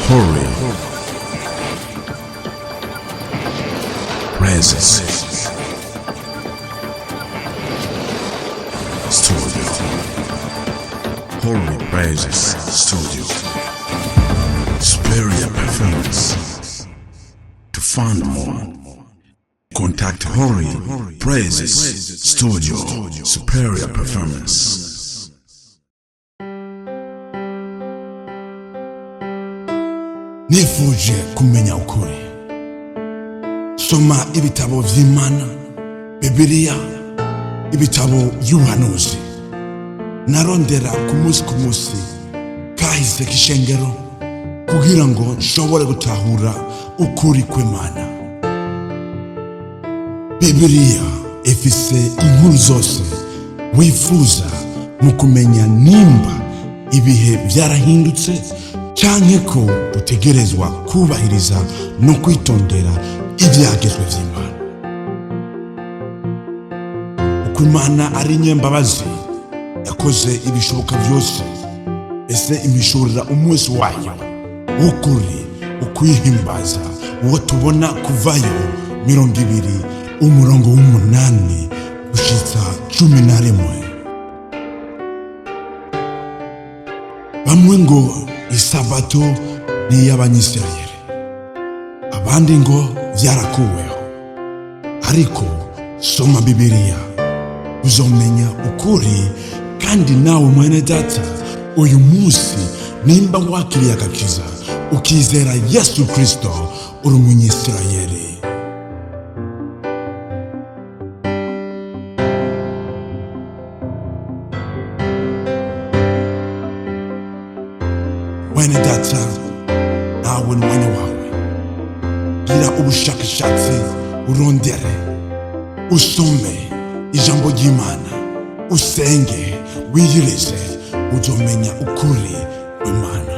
Holy Presence Studio. Holy Praises Studio. Superior performance. To find more, contact Holy Praises Studio. Superior performance. Nifuje kumenya ukuri. Soma ibitabo vy'Imana, Bibiliya, ibitabo by'ubuhanuzi. Narondera ku munsi ku munsi kahise k'ishengero kugira ngo nshobore gutahura ukuri kw'Imana. Bibiliya ifise inkuru zose wifuza mu kumenya nimba ibihe byarahindutse canke ko dutegerezwa kubahiriza no kwitondera ibyagezwe vy'Imana. Uko Imana ari nyembabazi, yakoze ibishoboka byose ese imishurira umunsi wayo w'ukuri ukwihimbaza, uwo tubona Kuvayo 20 umurongo w'8 gushitsa 11. Bamwe ngo isabato ni iy'Abanyisirayeli, abandi ngo byarakuweho, ariko soma Bibiliya uzomenya ukuri. Kandi nawe mwene data, uyu munsi nimba wakiriye agakiza, ukizera Yesu Kristo, uri umunyisirayeli. Mwene data, nawe n'umwanya wawe, gira ubushakashatsi, urondere, usome ijambo ry'Imana, usenge, wiyirize, uzomenya ukuri kw'Imana.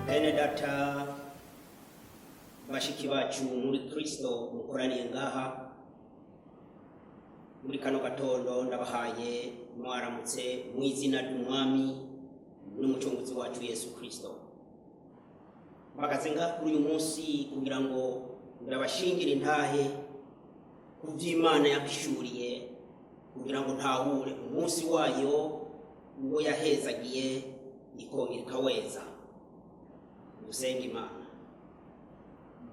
Bene data, bashiki bacu muri Kristo mukoraniye ngaha muri kano gatondo, ndabahaye mwaramutse mu izina ry'Umwami n'Umucunguzi wacu Yesu Kristo. Mpagaze ngaha kuri uyu munsi kugira ngo ndabashingire intahe ku by'Imana yampishuriye, kugira ngo ntahure umunsi wayo uwo yahezagiye ikongera ikaweza. Gusenga Imana.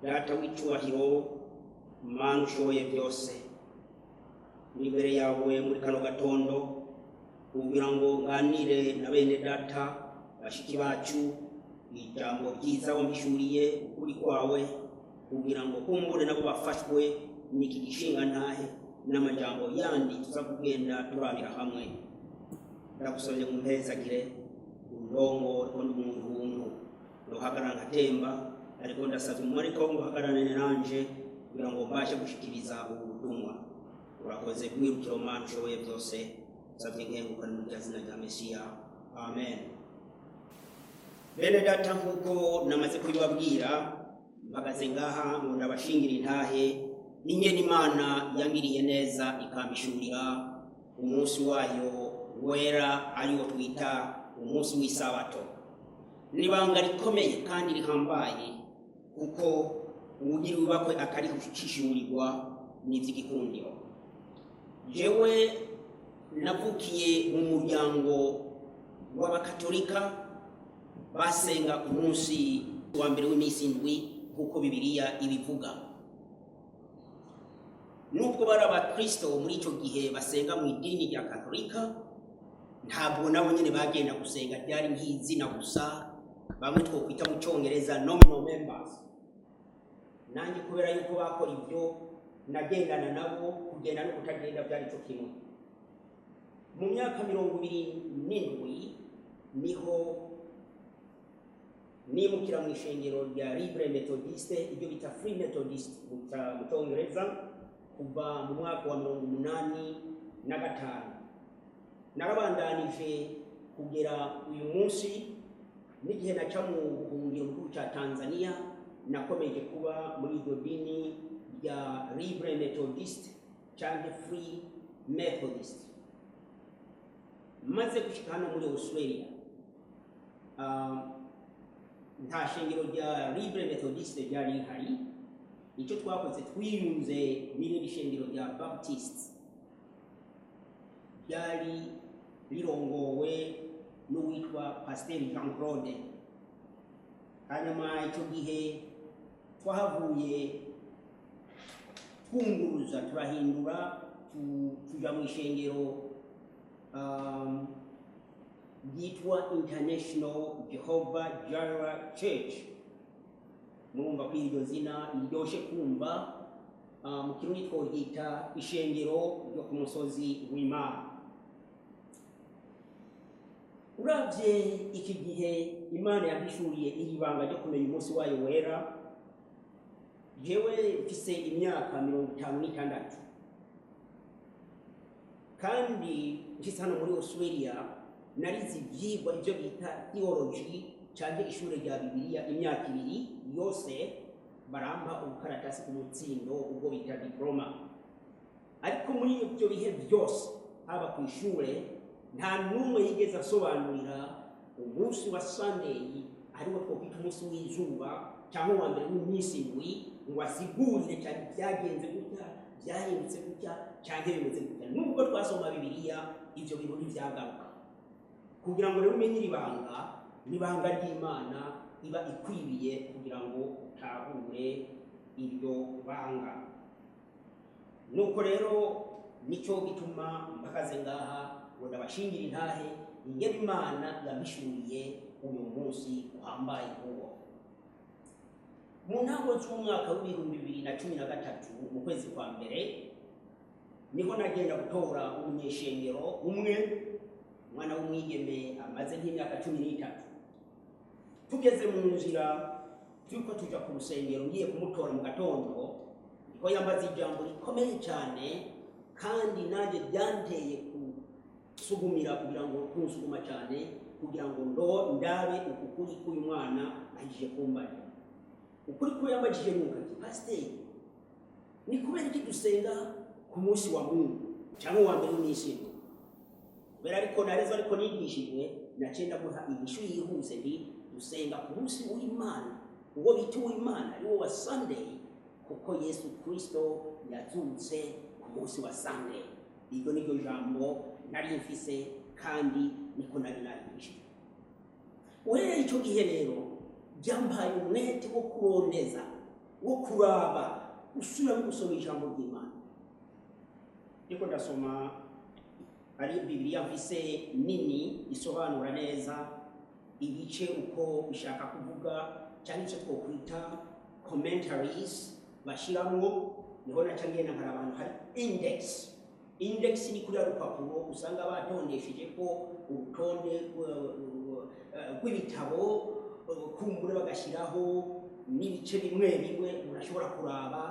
Data w'icyubahiro, Mana ushoboye byose, ni imbere yawe muri kano gatondo kugira ngo nganire na bene data, bashiki bacu, ijambo ryiza wampishuriye, ukuri kwawe, kugira ngo kumbure nabo bafashwe n'iki gishinga ntahe n'amajambo yandi tuza kugenda turabira hamwe. Ndagusabye ngo umpezagire, undongore, ko ndi umuntu wuntu ntuhagarara nkatemba, ariko ndasabye umumarayika wo guhagararane nanje kugira ngo mbashe gushikiriza ubu butumwa. Urakoze kwirukira, Mana ushoboye byose. Nsabye nkengukana mu izina rya Mesiya, amen. Bene data, nk'uko namaze kubibabwira, mpagaze ngaha ngo ndabashingira intahe n'ingene Imana yangiriye neza ikampishurira umunsi wayo wera, ariwo twita umunsi w'isabato. Ni ibanga rikomeye kandi rihambaye, kuko uwugira ubakwe akarihishurirwa n'iby'igikundiro. Jewe navukiye mu muryango w'Abakatolika basenga ku munsi wa mbere w'iminsi 7 nk'uko Bibiliya ibivuga. Nubwo bari abakristo muri icyo gihe basenga mu idini rya Katolika, ntabwo nabo nyine bagenda gusenga, ryari nk'izina gusa, bamwe twokwita mu Cyongereza nominal members. Nanjye kubera yuko bakora ibyo Nagendana nabo, kugenda no kutagenda byari cyo kimwe. Mu myaka 27 niho nimukira mu ishengero rya Libre Methodiste, ibyo bita Free Methodist mu Cyongereza. Kuva mu mwaka wa 85 narabandanije kugera uyu munsi. N'igihe naca mu buhungiro mu gihugu cya Tanzania, nakomeje kuba muri iryo dini rya Libre Methodist cyangwa Free Methodist. Maze gushika hano muri Australia, nta shengero rya Libre Methodist ryari rihari. Icyo twakoze, twiyunze n'irindi shengero rya Baptist ryari rirongowe n'uwitwa Pasiteri Jean Claude. Hanyuma icyo gihe twahavuye twunguruza, turahindura, tuja mu ishengero ryitwa International Jehovah Jireh Church. Murumva ko iryo zina riryoshe kumva. Mu Kirundi tworyita ishengero ryo ku musozi w'Imana. Uravye iki gihe Imana yahishuriye iri banga ryo kumenya umunsi wayo wera, jewe mfise imyaka 56, kandi nshitse hano muri Australia narize ivyigwa, ivyo bita theology canke ishure rya Bibiliya, imyaka 2 yose, barampa ubukaratasi bw'umutsindo, ubwo bita diploma. Ariko muri ibyo bihe byose, haba ku ishure, nta n'umwe yigeze asobanurira umunsi wa Sunday, ariwo twokwita umunsi w'izuba cyangwa uwa mbere w'iminsi indwi, ngo asigurire cyane byagenze gutya, byahindutse gutya cyangwa bimeze gutya. Nubwo twasoma Bibiliya, ibyo bintu ntibyagaruka. Kugira ngo rero umenye iri banga, n'ibanga ry'Imana iba ikwibiye kugira ngo utahure iryo banga. Nuko rero nicyo gituma mpagaze ngaha ngo ndabashingira intahe ingene Imana yabishuriye uyu munsi uhambaye nk'uwo. Mu ntango z'umwaka w'2013, mu kwezi kwa mbere, niho nagenda gutora umunyeshengero umwe, umwana w'umwigeme amaze nk'imyaka 13. Tugeze mu nzira turiko tuja ku rusengero, ngiye kumutora mu gatondo, niho yambaza ijambo rikomeye cyane, kandi nanjye ryanteye kusugumira, kugira ngo kunsuguma cyane kugira ngo ndo ndabe uku kuri k'uyu mwana ahejeje kumbaza. Ukuri ko yambajije nuko ati: "Pasiteri, ni kubera iki dusenga ku munsi wa Mungu cyangwa uwa mbere w'iminsi indwi?" Kubera ariko narezwe, ariko nigishijwe, naciye ndamuha inyishu yihuse nti: "Dusenga ku munsi w'Imana, uwo bita uw'Imana, ari wo wa Sunday, kuko Yesu Kristo yazutse ku munsi wa Sunday." Iryo ni ryo jambo nari mfise, kandi niko nari narigishijwe. Uhereye icyo gihe rero, byampaye umwete wo kurondeza, wo kuraba, gusubiramo gusoma ijambo ry'Imana. Ndiko ndasoma, ari Bibiliya mfise nini isobanura neza ibice uko bishaka kuvuga, cyangwa icyo twokwita commentaries bashiramwo. Niho naca ngenda nkara abantu hari index. Index ni kuriya rupapuro usanga batondesheje ko urutonde rw'ibitabo, kumbure bagashyiraho n'ibice bimwe bimwe umuntu ashobora kuraba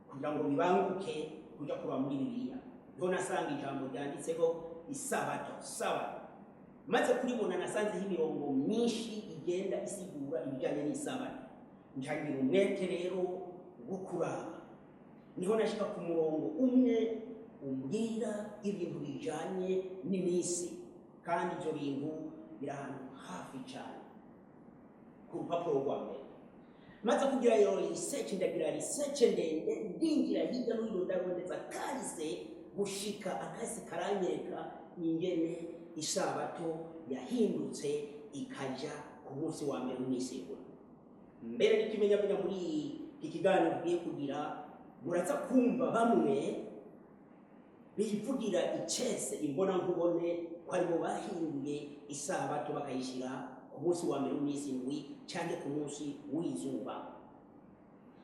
kugira ngo bibanguke kujya kuraba muri Bibiliya. Niho nasanga ijambo ryanditseho isabato, sabato. Maze kuribona, nasanzeho imirongo myinshi igenda isigura ibijyanye n'isabato. Ncagira umwete rero wo kuraba. Niho nashika ku murongo umwe umbwira ibintu bijanye n'iminsi, kandi ibyo bintu biri ahantu hafi cyane ku rupapuro rwa mbere. Maze kugira iyo research, ndagira research ndende, ndinjira hirya no hino, ndaboneza kahise, gushika akahise karanyereka ingene isabato yahindutse ikaja ku munsi wa mbere w'iminsi indwi. Mbere n'ikimenyamenya, muri iki kiganiro tugiye kugira, muraza kumva bamwe bivugira icese imbonankubone ko aribo bahinduye isabato bakayishyira ku munsi wa mbere w'iminsi indwi cyangwa ku munsi w'izuba.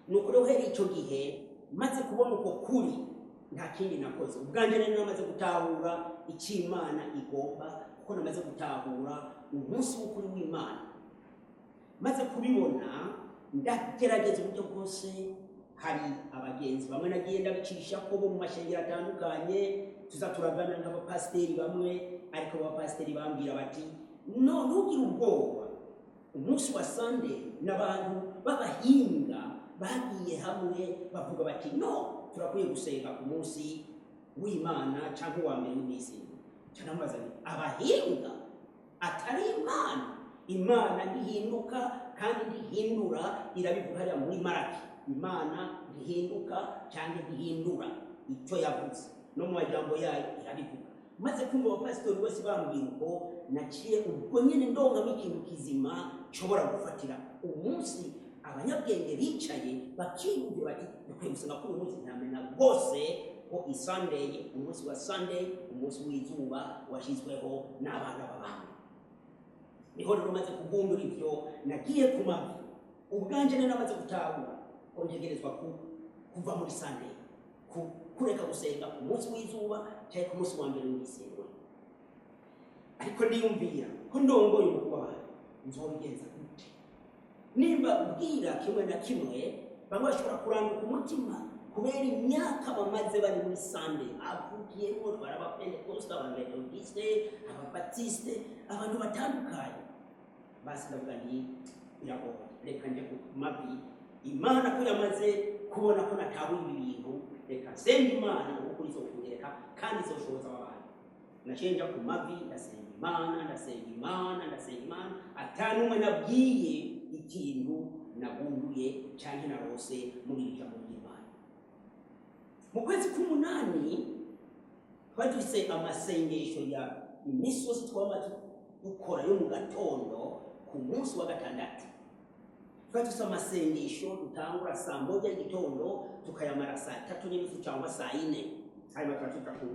Nuko rero uhereye icyo gihe Maze kubona uko kuri, nta kindi nakoze. Ubwanjye nari namaze gutahura icyo Imana igomba, kuko namaze gutahura umunsi w'ukuri w'Imana. Maze kubibona, ndagerageza uburyo bwose. Hari abagenzi bamwe nagiye ndabicisha ko bo mu mashengero atandukanye, tuza turagana nk'abapasiteri bamwe, ariko abapasiteri bambwira bati: "No, ntugire ubwoba, umunsi wa Sunday n'abantu b'abahinga bagiye hamwe bavuga bati: 'No, turakwiye gusenga ku munsi w'Imana cyangwa uwa mbere w'iminsi.'" Cyanamubaza nti: "Abahinga atari Imana? Imana ntihinduka kandi ntihindura, irabivuga hariya muri Maraki. Imana ntihinduka cyangwa ntihindura icyo yavuze, no mu majambo yayo irabivuga." Maze kumva abapasitori bose bambwira uko, naciye ubwo nyine ndongamo ikintu kizima nshobora gufatira. Umunsi abanyabwenge bicaye bakiyumvira bati: "Dukwiye gusenga kuri uyu munsi," ntamenya rwose ko iSunday, umunsi wa Sunday, umunsi w'izuba washyizweho n'abana b'abantu. Niho rero maze kugumbura ibyo, nagiye ku mavi. Ubwanjye nari namaze gutahura ko ntegerezwa kuva muri Sunday, kureka gusenga ku munsi w'izuba cyangwa ku munsi wa mbere w'ibisengero. Ariko ndiyumvira ko ndongoye umutwaro, nzobigenza gute? Nimba ubwira kimwe na kimwe, bamwe bashobora kuranduka umutima kubera imyaka bamaze bari muri Sunday, avugiyemo twari Abapentekoste, Abametodiste, Ababatiste, abantu batandukanye. Basi ndavuga nti: "Biragoye, reka njye ku mavi. Imana ko yamaze kubona ko natahuye ibi bintu, reka nsenga Imana ukuri izokunyereka kandi izoshoboza aba bantu." Naciye nja ku mavi, ndasenga Imana, ndasenga Imana, ndasenga Imana, atanumwe nabwiye ikintu nagunduye cyangwa narose muri iri jambo ry'Imana. Mu kwezi k'umunani twari dufise amasengesho ya iminsi yose twaba dukora yo mu gatondo. Ku munsi wa gatandatu twari dufise amasengesho dutangura saa 1 y'igitondo, tukayamara saa 3:30 cyangwa saa 4, hanyuma tuba tuja ku.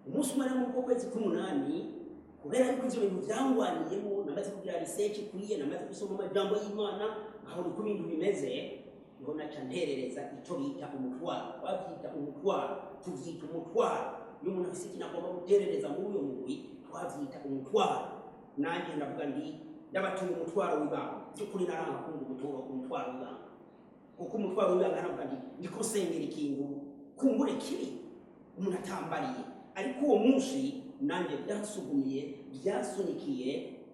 Umunsi umwe rero muri uko kwezi k'umunani, kubera yuko ivyo bintu vyangwaniyemo, namaze kugira research ikwiye, namaze gusoma amajambo y'Imana aho niko ibintu bimeze, niho naca nterereza ico bita umutwaro. Bavyita umutwaro, tuvyita umutwaro. Iyo umuntu afise ikintu agomba guterereza muri uyo mugwi, twavyita umutwaro. Nanjye ndavuga ndi: "Ndabatuye umutwaro w'ibanga." By'ukuri naranga kumva umutwaro w'ibanga, kuko umutwaro w'ibanga, navuga nti: "Ndiko sengera ikintu kumbure kibi umuntu atambariye." Ariko uwo munsi nanjye byasugumiye, byasunikiye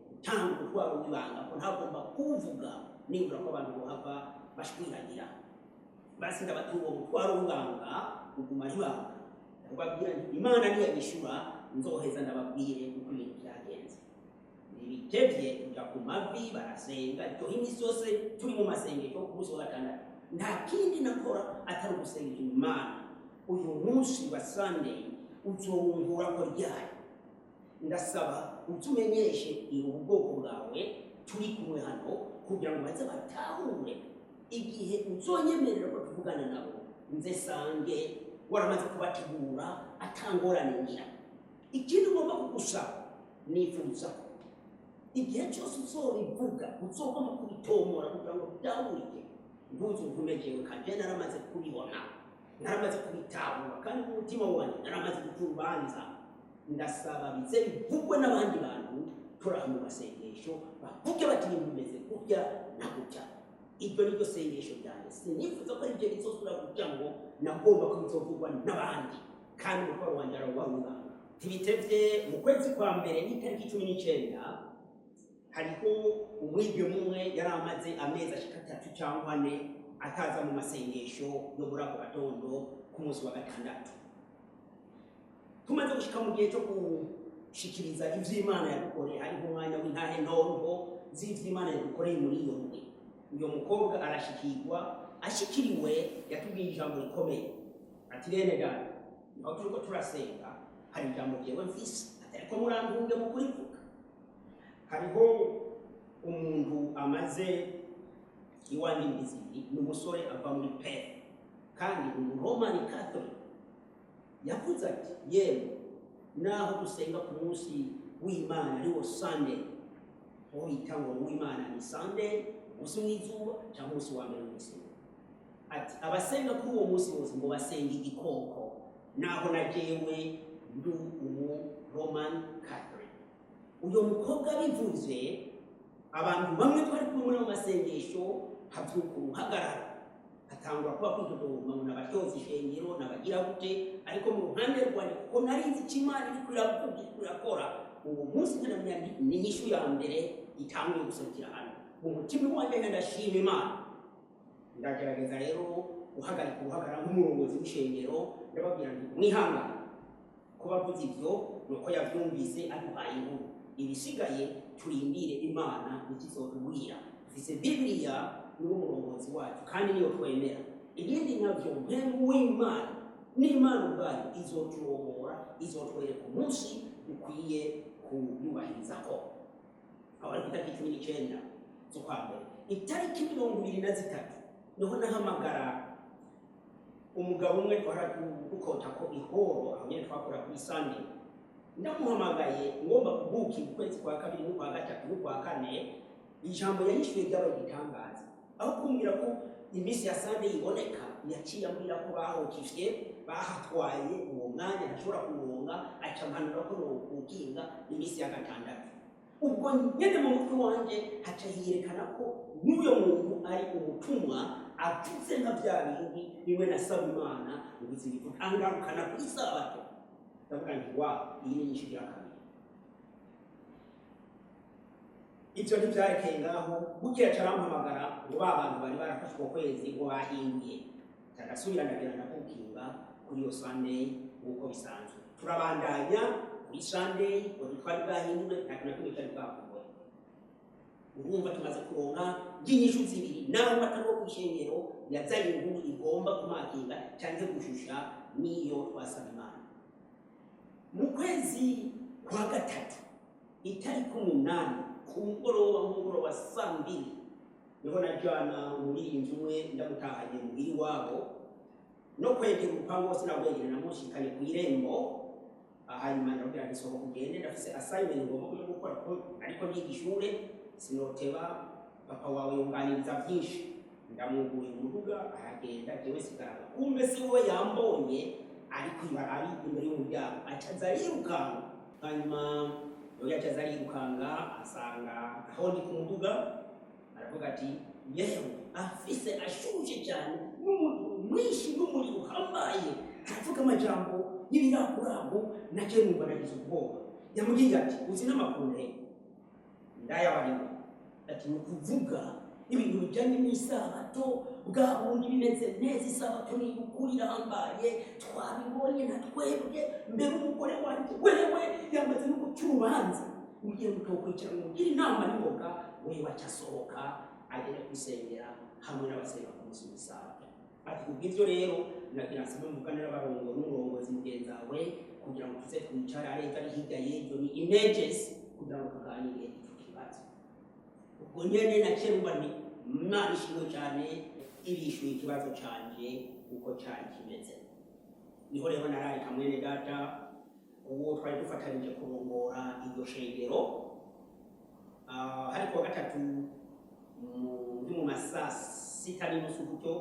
gutanga umutwaro w'ibanga, ko ntagomba kuwuvuga nibura ko abantu bohava bashwiragira. Basi ndabatura uwo mutwaro w'ibanga, uguma ari ibanga. Ndababwira nti: "Imana niyabishura, nzoheza ndababwire uko ibintu byagenze." Ntibitevye, tuja ku mavi, barasenga. Iryo iminsi yose turi mu masengesho ku munsi wa gatandatu, nta kindi nakora atari ugusenga Imana: "Uyu munsi wa Sunday uzowungura ko ryari? Ndasaba utumenyeshe ubu bwoko bwawe turi kumwe hano, kugira ngo baze batahure. Igihe uzonyemerera ko tuvugana nabo, nze sange waramaze kubategura, atangorane ngira. Ikindi ngomba kugusaba, nifuza ko igihe cyose uzobivuga uzogomba kubitomora kugira ngo bitahurike. Ntuzuvume jewe, kanje naramaze kubibona, naramaze kubitahura, kandi mu mutima wanjye naramaze guca urubanza. Ndasaba bize bivugwe n'abandi bantu turi aha mu masengesho, bavuge bati ibintu bimeze gutya na gutya. Iryo ni ryo sengesho ryanjye. Sinifuza ko aribyo bizosubira gutya, ngo nagomba ko bizovugwa n'abandi, kandi umutwaro wanjye arawubanga." Ntibitevye, mu kwezi kwa mbere n'itariki 19, hariho umwigeme umwe yari amaze amezi ashika 3 cyangwa 4 ataza mu masengesho yo muri ako gatondo ku munsi wa gatandatu. Tumaze gushika mu gihe cyo gushikiriza ivy'Imana yadukoreye, hariho umwanya w'intahe ntonto z'ivy'Imana yadukoreye muri iyo ndwi. Uyo mukobwa arashikirwa. Ashikiriwe, yatubwiye ijambo rikomeye, ati: "Bene data, aho turiko turasenga hari ijambo jewe mfise, ariko murantunge mu kurivuga. Hariho umuntu amaze iwanjye indwi 2, ni umusore ava muri Perth kandi ni Roman Catholic. Yavuze ati: 'Yewe, naho dusenga ku munsi w'Imana ariwo Sunday, uwo bita ngo uw'Imana ni Sunday, umunsi w'izuba cyangwa umunsi wa mbere w'isibo. Ati abasenga kuri uwo munsi bose ngo basenga igikoko, naho na jewe ndi umu Roman Catholic. Uyo mukobwa bivuze, abantu bamwe twari kumwe muri ayo masengesho havyuka uruhagarara, hatangura kuba kwitotomba ngo nabatyoza ishengero, nabagira gute. Ariko mu ruhande rwanjye, kuko nari nzi icyo Imana iriko iravuga, iriko irakora uwo munsi, nkaramenya nti ni inyishu ya mbere itanguye guserukira hano mu mutima wanjye. Ndashima Imana. Ndagerageza rero guhagarika uruhagarara nk'umurongozi w'ishengero, ndababwira nti mwihangane, ko bavuze ibyo nuko yabyumvise aduhaye inkuru, ibisigaye turindire Imana ikizotubwira. Dufise Bibiliya, niwo murongozi wacu kandi niyo twemera. Ibindi navyo mpemu w'Imana n'Imana ubwayo izoturongora, izotwereka umunsi dukwiye kuyubahirizako. Aho ari ku itariki 19 z'ukwa mbere. Itariki 23 niho nahamagara umugabo umwe twara dukota ko ihoro, aho nyene twakora kuri Sunday. Ndamuhamagaye ngomba kubukira ukwezi kwa kabiri n'ukwa gatatu n'ukwa kane. Ijambo yanyishuye ryabaye igitangaza. Aho kumbwira ko iminsi ya Sunday iboneka, yaciye ambwira ko bahokishye, bahatwaye uwo mwanya, ntashobora kuwuronga, aca mpanura ko nokukinga iminsi ya gatandatu. Ubwo nyene mu mutwe wanje haca hiyerekana ko n'uyo muntu ari umutumwa, avuze nka bya bindi bimwe nasaba Imana ngo izibivuga, angarukana kuri sabato. Ndavuga nti wa, iyi ni inyishu ya kabiri. Ibyo ntibyarekeye ngaho. Bukeye aca arampamagara ngo ba bantu bari barafashwe uko kwezi ngo bahinduye. Ndasubira ndagenda ndabukinga kuri iyo Sunday nk'uko bisanzwe. Turabandanya kuri Sunday ngo twari bwahindure, nta kintu na kimwe cyari bwakorwe. Urumva tumaze kuronka ry'inyishu zibiri, naho atari wo kw'ishengero yazanye inkuru igomba kumakinga cyangwa gushusha n'iyo twasaba Imana. Mu kwezi kwa gatatu, itariki 8, ku mugoroba, nk'umugoroba saa 2, niho najana umuririmbyi umwe ndamutahanye muhira iwabo. No kwegera urupangu hose nagwegera, namushikanye ku irembo. Hanyuma ndabwira nti sohoka ugende, ndafise assignment ngomba kuja gukora, kuko ariko ndiga ishure, sinoteba, papa wawe yunganiriza byinshi. Ndamwugurira umuduga aragenda, jewe sigarana. Kumbe si we yambonye ariko ari imbere y'umuryango, acaza arirukanga. Hanyuma yoyo acaza arirukanga, asanga aho ndi ku muduga, aravuga ati yewe, afise ashushe cyane n'umuriro mwinshi, n'umuriro uhambaye, aravuga amajambo y'ibiraguragu, nacyo numva nagize ubwoba. Yamubwiye ati uzi n'amakuru rero ndayabariwe. Ati ni ukuvuga ibintu bijyanye n'isabato, bwa bundi bimeze neza, isabato ni ukuri irambaye, twabibonye na twebwe mbere umugore wanjye wewe yamaze no guca urubanza, mugiye mutokwicara mugire inama n'imboga. Wewe aca asohoka agenda kwisengera hamwe n'abasenga ku munsi w'isabato. Ati kubw'ibyo rero nagira nsabe mvugane n'abarongo n'umurongozi mugenzi wawe kugira ngo tuze twicare, ariko ari hirya y'ibyo ni emergency, kugira ngo tuganire icyo kibazo. Ubwo nyene nacerwa nti Imana ishimwe cyane, irishuye ikibazo canje uko cari kimeze. Niho rero nararika mwene data uwo twari dufatanije kurongora iryo shengero. Hari kuwa gatatu muri mu masaa 6:30 gutyo,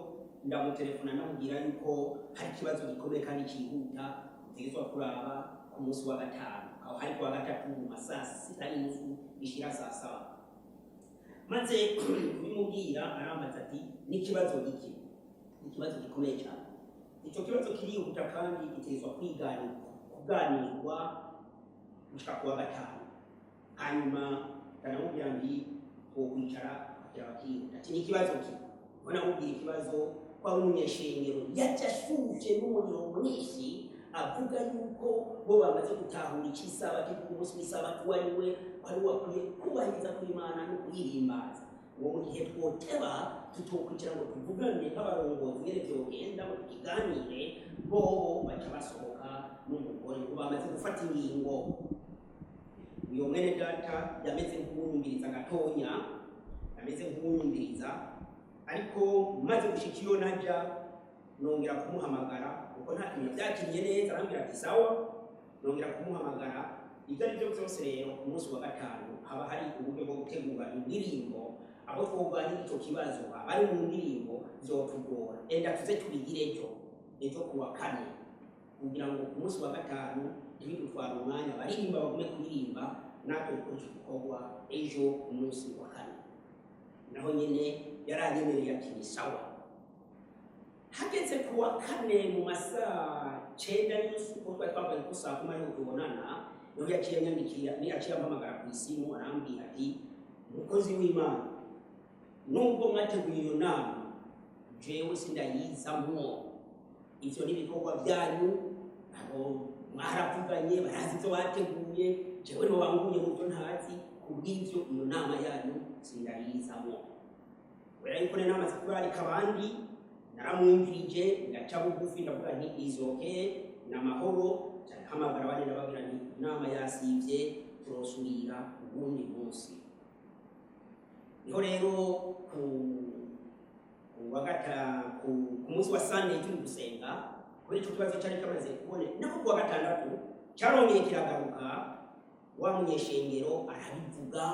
ndamutelefona ndamubwira yuko hari ikibazo gikomeye kandi cyihuta ntegerezwa kuraba ku munsi wa gatanu. Aho hari kuwa gatatu mu masaa 6:30 bishira saa 7. Maze kubimubwira arambaza ati n'ikibazo giki? Ikibazo gikomeye cyane, icyo kibazo kirihuta kandi gitegerezwa kuganirwa gushika kuwa gatanu. Hanyuma ndamubwira nti twokwicara kugira bakihuta. Ati n'ikibazo ki? Ubona mubwira ikibazo ko ari umunyeshengero yaca ashushe n'umuriro mwinshi, avuga yuko bo bamaze gutahura ic'isabato, ku munsi w'isabato uwo ari we, ko ari wakwiye kubahiriza ku Imana no kuyihimbaza. Uwo mu gihe twoteba tutokwicara ngo tuvugane nk'abarongozi ngene vyogenda ngo tukiganire, bobo baca basohoka n'umugore ngo bamaze gufata ingingo. Uyo mwene data yameze nk'uwunyumviriza gatonya, yameze nk'uwunyumviriza, ariko maze gushika iyo naja nongera kumuhamagara, kuko nta kintu byakiriye neza. Arambwira ati sawa. Nongera kumuhamagara. Ibyo ari byo byose rero, ku munsi wa gatanu haba hari uburyo bwo gutegura indirimbo. Abo twoganira ico kibazo abari mu ndirimbo vyotugora, enda tuze tubigire ejo ejo kuwa kane, kugira ngo ku munsi wa gatanu ntibidutware umwanya, baririmba bagume kuririmba, natwe dukore ico gikorwa ejo ku munsi wa kane. Naho nyene yaranyemereye ati ni sawa. Hageze ku wa kane mu masaa 9:30, kuko twari twavuganye ko saa 10 ariho tubonana, niho yaciye anyandikira, niyo yaciye ampamagara ku isimu, arambwira ati: "Umukozi w'Imana, nubwo mwateguye iyo nama, jewe sindayizamwo. Ivyo ni ibikorwa byanyu, abo mwaravuganye barazi ivyo bateguye, jewe ntiwanguye mu byo ntazi. Kubw'ivyo iyo nama yanyu sindayizamwo." Kubera yuko nari namaze kurarika abandi, naramwumvirije, ndaca bugufi, ndavuga nti is okay, ni amahoro. Ndahamagara abandi, ndababwira nti inama yasivye, turosubira uwundi munsi. Niho rero ku wa gata ku munsi wa Sunday turi gusenga, kubera ico kibazo cari kamaze kubone, nako ku wa gatandatu carongeye kiragaruka. Wa munyeshengero arabivuga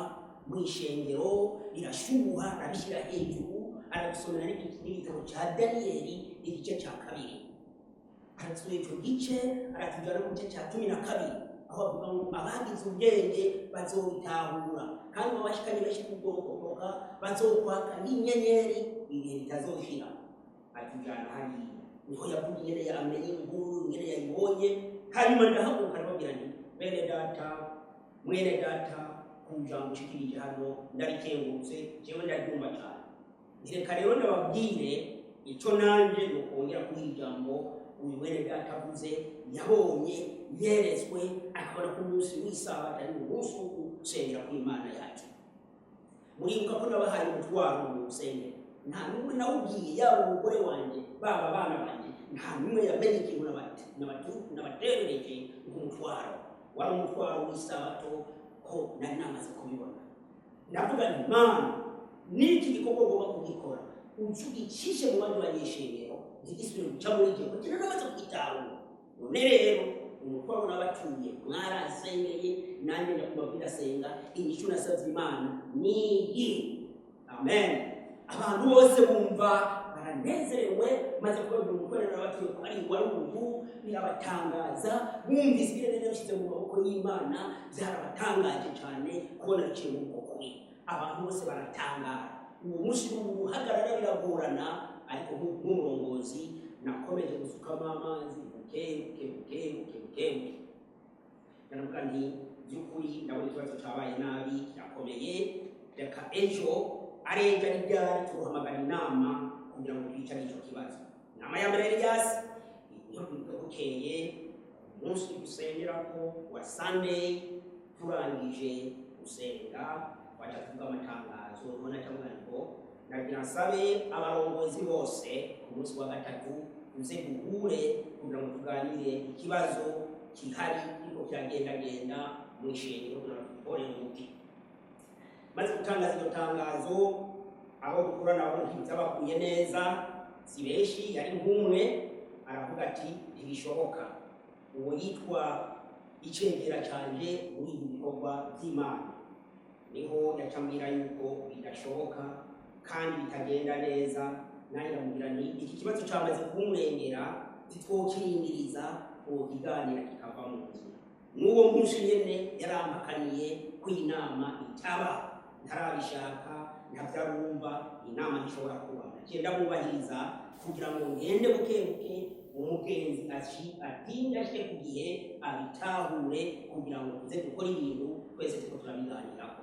mu ishengero, rirashuha, arabishyira hejuru, arabisomera n'igitabo ca Daniyeli igice ca 2. Arasoma ico gice, aratujana mu gice ca 12, aho avuga ngo abagize ubwenge bazobitahura, kandi abashikanye benshi kugororoka bazokwaka nk'inyenyeri ibihe bitazoshira. Atujana hariya, niho yavuga ingene yamenye inkuru, ingene yayibonye. Hanyuma ndahaguruka, ndababwira nti: "Bene data, mwene data, ku jambo ushikirije hano ndarikengurutse, jewe ndaryumva cane. Reka rero ndababwire ico nanje nokongera kuri iri jambo uyu mwene data avuze. Yabonye, yeretswe, akabona ko umunsi w'isabato ari umunsi wo gusengera kw'Imana yacu. Muribuka ko nabahaye umutwaro mu rusengero, nta n'umwe nawubwiye, yaba umugore wanjye, baba abana banjye, nta n'umwe yamenye ikintu nabaterereje nk'umutwaro. Wari umutwaro w'isabato, ko nari namaze kubibona. Ndavuga nti: Mana, n'iki gikorwa ugomba kugikora, ugicishe mu bandi banyeshengero, ntigisubire guca muri jye, kuko namaze kugitahura. None rero umutwaro nabatuye, mwarasengeye, nanjye ndakubabwira, ndasenga, inyishu nasabye Imana niyi." Amen. Abantu bose bumva baranezerewe. Maze kubabwira umutwaro nabatuye ko ari wari ubu, birabatangaza. Bumvise ibirere nabishyize mu maboko y'Imana, byarabatangaje cyane kubona biciye muri uko kuri. Abantu bose baratangara. Uwo munsi uhagarara biragorana, ariko nk'umurongozi nakomeje gusukamo amazi buke buke, buke buke, buke buke. Ndavuga nti: "By'ukuri ndabona ikibazo cyabaye nabi, kirakomeye. Reka ejo, ari ejo, ari ryari, tuhamagara inama kugira ngo twicare icyo kibazo." Inama ya mbere yari yasi niyo bukeye umunsi dusengerako wa Sunday. Turangije gusenga, waca tuvuga amatangazo. Ubona cyangwa ngo nagira nsabe abarongozi bose ku munsi wa gatatu tuze duhure kugira ngo tuganire ikibazo kihari kiriko kiragendagenda mu ishengero, kugira ngo dutore umuti." Maze gutangaza iryo tangazo, aho dukora nabo ntibyabakuye neza, si benshi, yari nk'umwe, aravuga ati: "Ntibishoboka." Uwo yitwa icegera canje muri ibi bikorwa by'Imana, niho yacambwira yuko bidashoboka kandi bitagenda neza. Nanjye ndamubwira nti: "Iki kibazo cyamaze kumurengera, ntitwokirindiriza, twokiganira kikava mu nzira." N'uwo munsi nyene yarampakaniye ko inama itaba, ntarabishaka, ntavyarumva, inama ntishobora kuba. Naciye ndamwubahiriza kugira ngo ngende buke buke, umugenzi aci atinde ashike ku gihe, abitahure, kugira ngo tuze gukora ibintu twese turiko turabiganirako.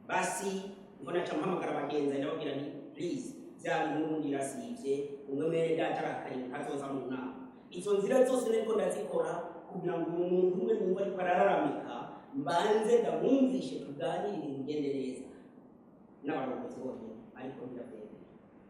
Basi niho naca mpamagara abagenzi, ndababwira nti: "Please, bya bintu n'ubundi birasivye, umwe mwene data arakaye, ntazoza mu nama." Izo nzira zose nariko ndazikora kugira ngo uwo muntu umwe numva ariko arararamika, mbanze ndamwumvishe, tuganire, ibintu bigende neza n'abarongozi bonyine, ariko ndabyemeye.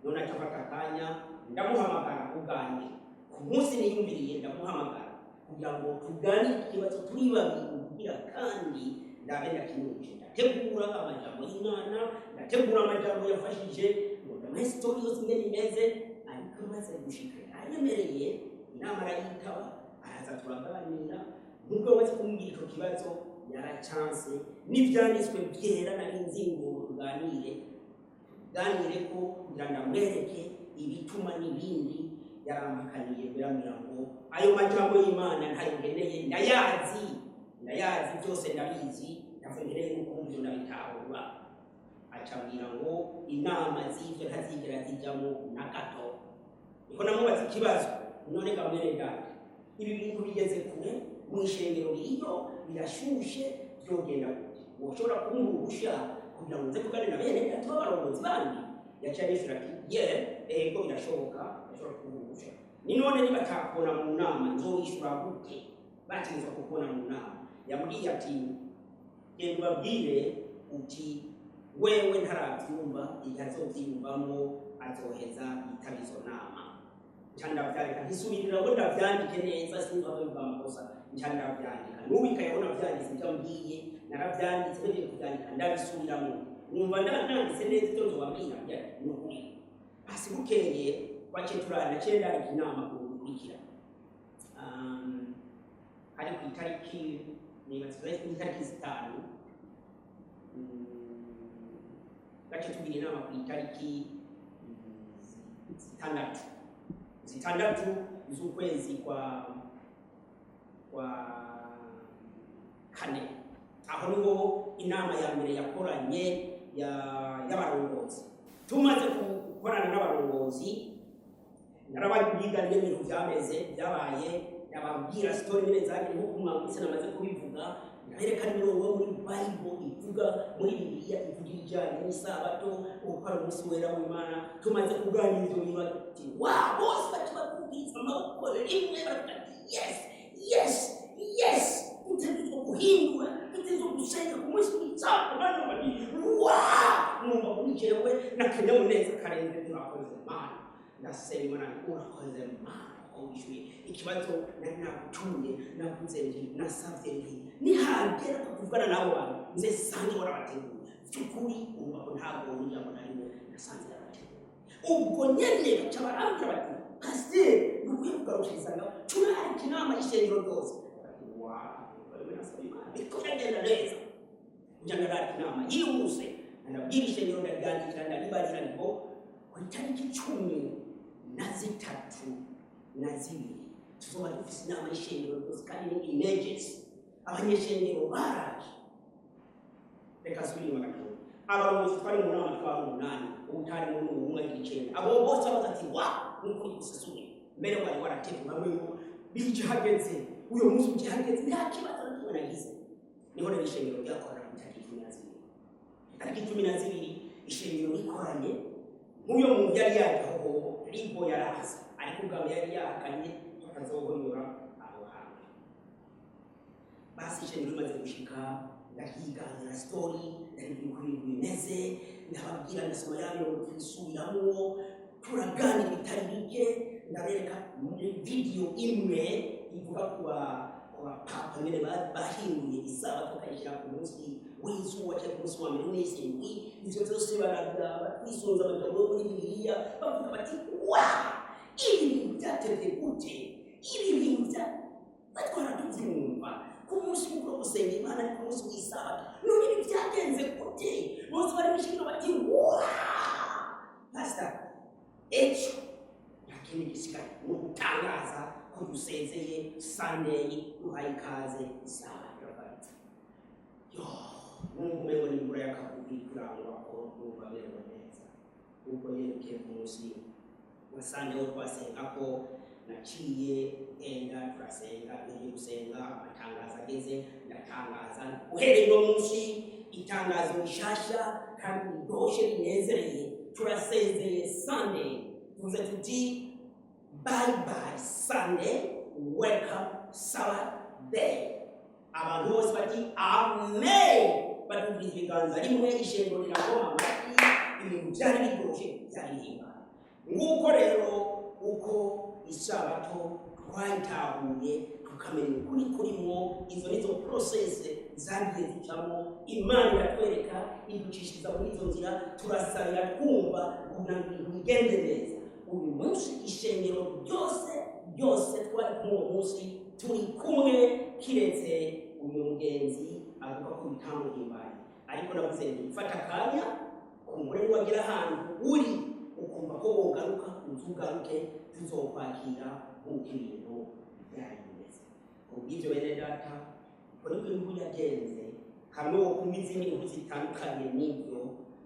None aca afata akanya, ndamuhamagara ubwanjye ku munsi niyumviriye, ndamuhamagara kugira ngo tuganire ikibazo turi babiri, kugira kandi ndabe ndakimwumvishe. Ndategura amajambo y'Imana, ndategura amajambo yafashije, ngo ndamuhe story yose ingene imeze. Ariko amaze gushika, yanyemereye inama, arayitaba, araza, turaganira. Nubwo amaze kumbwira ico kibazo, Yaracanse n'ivyanditswe byera nari nzi ngo tuganire, tuganire ko kugira ndamwereke ibituma n'ibindi. Yarampakaniye, birambwira ngo ayo majambo y'Imana ntayo nkeneye, ndayazi, ndayazi byose, ndabizi, ntabwo nkeneye nuko ivyo ndabitahura. Acambwira ngo inama z'ivyo ntazigera zijyamo na gato. Niko namubaza ikibazo: "None ga mwene data, ibi bintu bigeze kure mu ishengero, ririyo birashushe, byogenda gute? Woshobora kumpa uruhusha kugira ngo nze kuganira na bene data b'abarongozi bandi?" Yaciye anyishura ati: "Ye, ego, birashoboka, ndashobora kumpa uruhusha." Ni none nibatakubona mu nama nzoyishura gute? Bategerezwa kukubona mu nama. Yambwiye ati: "Genda ubabwire uti wewe ntarabyumva, igihe azobyiyumvamo azoheza yitaba izo nama." Nca ndavyandika, ntisubirira ngo ndavyandike neza, sinzi aho biva amakosa. Nca ndavyandika, n'ubikayeho navyanditse ivyo ambwiye, naravyanditse. Mejeje kuvyandika ndabisubiramo, numva nanditse neza ivyo nzobabwira. Ni ukuri. Basi bukeye twaciye turara, naciye ndarika inama ku gukurikira. Hari ku itariki, nibaza ku itariki 5. Gace tugira inama ku itariki 6 z'ukwezi kwa kane. Aho niho inama ya mbere yakoranye y'abarongozi. Tumaze gukorana n'abarongozi, narababwiga n'ibintu byameze byabaye, ndababwira story nyine zagiye nkuko mwamutse namaze kubivuga. Ndabereka n'imirongo yo muri Bible ivuga, muri Bibiliya ivuga ibijyanye n'isabato, uko ari umunsi wera w'Imana. Tumaze kuganira ibyo bintu, bati: "Wa!" Bose baca bakubwiza amaboko rimwe, baravuga ati: "Yes, yes, yes, dutegerezwa guhindura, dutegerezwa gusenga ku munsi w'isabato." Bano bati: "Wa!" Numva kuri jewe n'akanyamuneza karenze. "Turakoze Mana." Ndasenga Imana: "Urakoze Mana ko wishyuye ikibazo nari nagutumye." Navuze nti, nasabye nti nihagera ko tuvugana n'abo bantu, nze sange warabateguye by'ukuri. Urumva ko ntabwo ijambo na rimwe nasanze yarabateguye. Ubwo nyene baca barambwira bati: "Pasiteri, dukwiye kugarukiriza ngaho, turarika inama y'ishengero ryose." Bati: "Wa, wewe nasaba Imana, biriko biragenda neza." Nja ndararika inama yihuse, ndabwira ishengero, ndaryandikira, ndaribarira ngo ku itariki 12 tuzoba dufise inama y'ishengero ryose, kandi ni emergency. Abanyeshengero baraje. Reka nsubire inyuma gatoya. Abarongozi twari mu nama twari umunani, ubutari muri umwe agira icenda. Abo bose babaza ati: "Wa, nuko gusesuye mbere wari warategura wewe, bije hageze uyo munsi, uje hageze, nta kibazo na kimwe nagize." Niho rero ishengero ryakorana ku itariki 12. Itariki 12 ishengero rikoranye, nk'uyo muntu yari yaje aho ribo yaraza, ariko ubwa mbere yari yahakanye bakazohonyora aho hantu. Basi ishengero rimaze gushika, ndahiganira story, ndabibwira uko ibintu bimeze, ndababwira, ndasoma ya mirongo, tubisubiramwo, turaganira bitari bike. Ndabereka video imwe ivuga ku bapapa nyene bahinduye isabato bakayishyira ku munsi w'izuba cyangwa ku munsi wa mbere w'iminsi indwi. Ivyo vyose barabiraba, twisunze amajambo yo muri Bibiliya, bavuga bati: "Wa, ibi bintu byatevye gute? Ibi bintu bya batwara tuvyumva ku munsi mukuru wo gusenga Imana ni ku munsi w'isabato, none ibi byagenze gute?" Bose bari mw'ishengero bati: "Wa, pastor, ejo nta kindi gisigaye ni ugutangaza ko dusezeye Sunday, duhaye ikaze isabato." Yo, numva umengo ni imvura y'akavubi kurangwa ko numva merewe neza. Ubwo yerekeye ku munsi wa Sunday wo twasenga ko naciye genda turasenga. Ngiye gusenga, amatangazo ageze, ndatangaza: "Uhereye uno munsi, itangazo rishasha kandi riryoshe rinezereye, turasezeye Sunday, tuvuze tuti bye bye Sunday, welcome Sabbath day." Abantu bose bati: "Amen." Badubwiza ibiganza rimwe, ishengero rirakoma amashyi. Ibintu byari biryoshye, byari bihimbaye. Nguko rero uko isabato twayitahuye, tukamenya ukuri kurimo. Izo nizo process zagiye zicamo. Imana iratwereka, iducishiriza muri izo nzira, turasabira, twumva kugira ngo ibintu bigende neza. Uyu munsi ishengero ryose ryose twari kumwe, uwo munsi turi kumwe, kiretse Uyu mugenzi avuga ko bitamuhimbaye, ariko navuze nti mfata akanya, kumbure niwagira ahantu uri ukumva ko wogaruka, uzugaruke, tuzokwakira nk'uko ibintu byari bimeze. Kubw'ibyo, bene data, uko niko inkuru yagenze. Hamwe wo kumva izindi nkuru zitandukanye n'ibyo,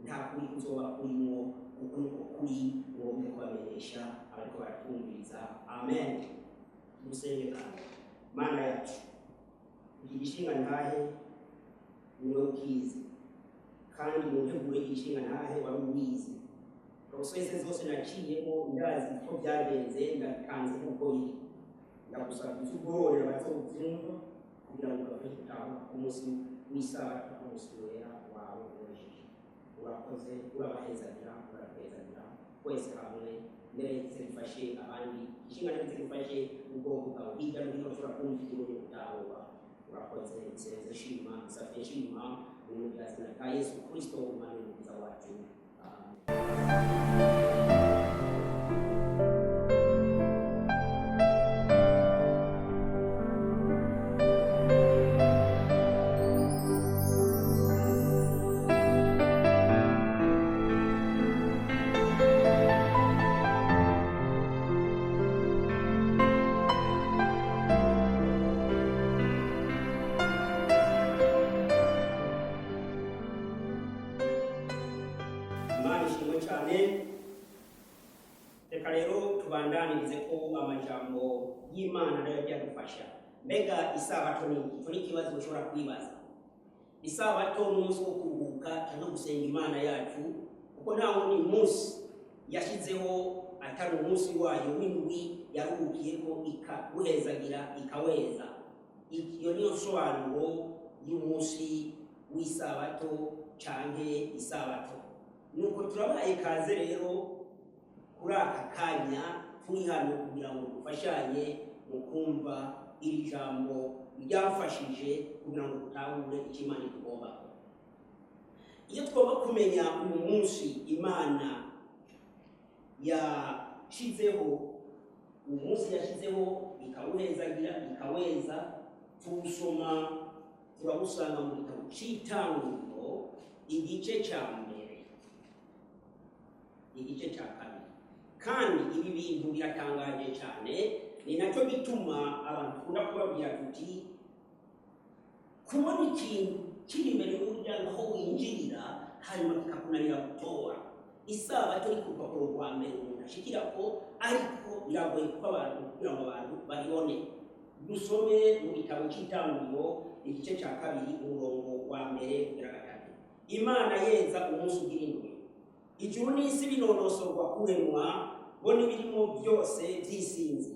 nta kuri kuzoba kurimwo, kuko niko kuri ngombwa kubamenyesha abariko baratwumviriza. Amen. Dusenge. Kandi Mana yacu, iki gishinga ntahe niwe ukizi, kandi mu nteguro y'igishinga ntahe wari uwizi. Process zose naciyemo, ndazi ko byagenze, ndatanze nk'uko biri. Ndagusaba uzugororera abazobyumva kugira ngo bafashe gutaha ku munsi w'isabato, ku munsi wera wawe wejeje. Urakoze, urabahezagira, urabahezagira twese hamwe. Mbere zifashe abandi, ishinga ndetse zifashe ubwoko bwawe hirya no hino bashobora kumva ikintu gutahura. Urakoze. Nsenze nshima, nsabye nshima, mu izina rya Yesu Kristo, Umwami n'Umukiza wacu. Amen. Imana ishimwe cyane. Reka rero tubandanirize ko amajambo y'Imana nayo yadufasha. Mbega isabato ni iki? Icyo ni ikibazo ushobora kwibaza. Isabato ni umunsi wo kuruhuka cyangwa gusenga Imana yacu, kuko nta wundi munsi yashyizeho atari umunsi wayo w'indwi yaruhukiyeko, ikawuhezagira, ikaweza. Iyo niyo nsobanuro y'umunsi w'isabato canke isabato. Nuko turabaye kaze rero kuri aka kanya turi hano kugira ngo dufashanye mu kumva iri jambo ryamfashije kugira ngo dutahure icyo Imana itugomba. Iyo tugomba kumenya uyu munsi Imana yashizeho, umunsi yashyizeho ikawuhezagira, ikaweza, tuwusoma, turawusanga mu gitabo c'Itanguriro, igice cya mbere, igice cya kabiri. Kandi ibi bintu biratangaje cyane, ni nacyo gituma abantu dukunda kubabwira tuti kubona ikintu kiri imbere y'umuryango aho winjirira, hanyuma kikakunanira gutora. Isabato ni ku rupapuro rwa mbere umuntu ashikira ko, ariko biragoye kuko abantu, kugira ngo abantu babibone. Dusome mu gitabo cy'Itanguriro, igice cya kabiri, umurongo wa mbere kugera gatatu. Imana yeza umunsi ugira indwi, ijuru n'isi binonosorwa kuremwa, bo n'ibirimo byose byisinze.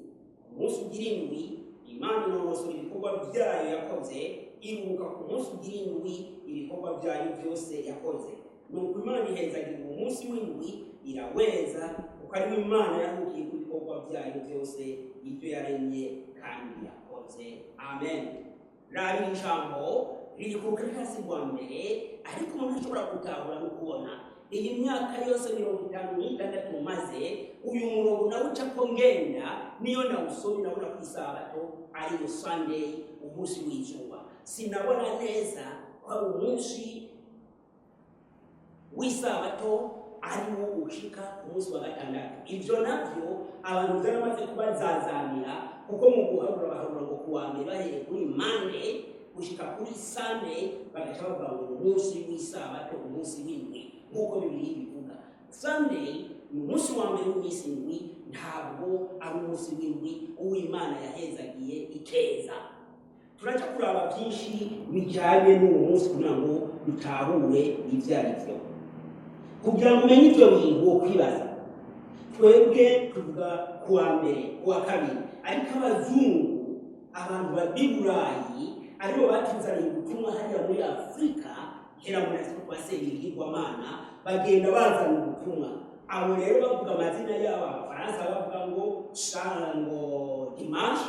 Umunsi ugira indwi Imana inonosora ibikorwa byayo yakoze, iruhuka ku munsi ugira indwi ibikorwa byayo byose yakoze. Nuko Imana ihezagira uwo munsi w'indwi, iraweza, kuko ariwo Imana yaruhukiye ku bikorwa byayo byose, ibyo yaremye kandi yakoze. Amen. Raba, iri jambo riri ku rukaratasi rwa mbere, ariko umuntu ashobora gutahura no kubona. Iyi myaka yose 56 maze uyu murongo nawe uca ko ngenda, niyo nawusomye, ndabona ku isabato ariyo Sunday, umunsi w'izuba. Sinabona neza ko ari umunsi w'isabato ariwo ushika ku munsi wa gatandatu. Ibyo nabyo abantu byaramaze kubazazanira, kuko mu guharura baharura ngo kuwa mbere, bahereye kuri Monday gushika kuri Sunday, bagaca bavuga ngo ni umunsi w'isabato, umunsi w'indwi, nk'uko Bibiliya bivuga. Sunday ni umunsi wa mbere w'iminsi indwi, ntabwo ari umunsi w'indwi uw'Imana yahezagiye ikeza. Turaca kuraba byinshi bijyanye n'uwo munsi kugira ngo dutahure ibyo ari byo. Kugira ngo umenye ibyo bintu, wo kwibaza, twebwe tuvuga kuwa mbere, kuwa kabiri, ariko abazungu, abantu b'i Burayi, aribo batuzaniye ubutumwa hariya muri Afurika kera, muri Afurika twasenga ibigirwamana, bagenda bazana ubutumwa. Abo rero bavuga amazina yabo. Abafaransa bavuga ngo ngo dimanche,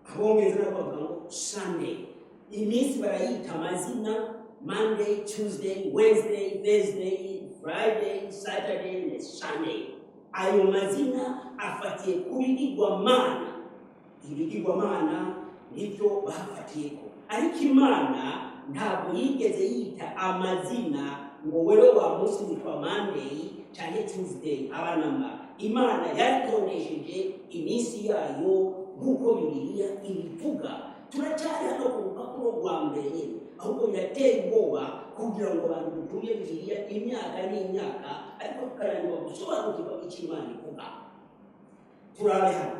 Abongereza nabo bavuga ngo Sunday. Iminsi barayita amazina: Monday, Tuesday, Wednesday, Thursday, Friday, Saturday na Sunday. Ayo mazina afatiye ku bigirwamana, ibigirwamana. Nibyo bafatiyeko, ariko Imana ntabwo yigeze yita amazina ngo wewe wa munsi witwa Monday cyangwa Tuesday abanamba. Imana yaritondesheje iminsi yayo nk'uko Bibiliya ibivuga. Turacyari hano ku rupapuro rwa mbere nyine, ahubwo birateye ubwoba kugira ngo abantu dutuye Bibiliya imyaka n'imyaka, ariko tukananirwa gusobanukirwa icyo Imana ivuga. Turabe hano,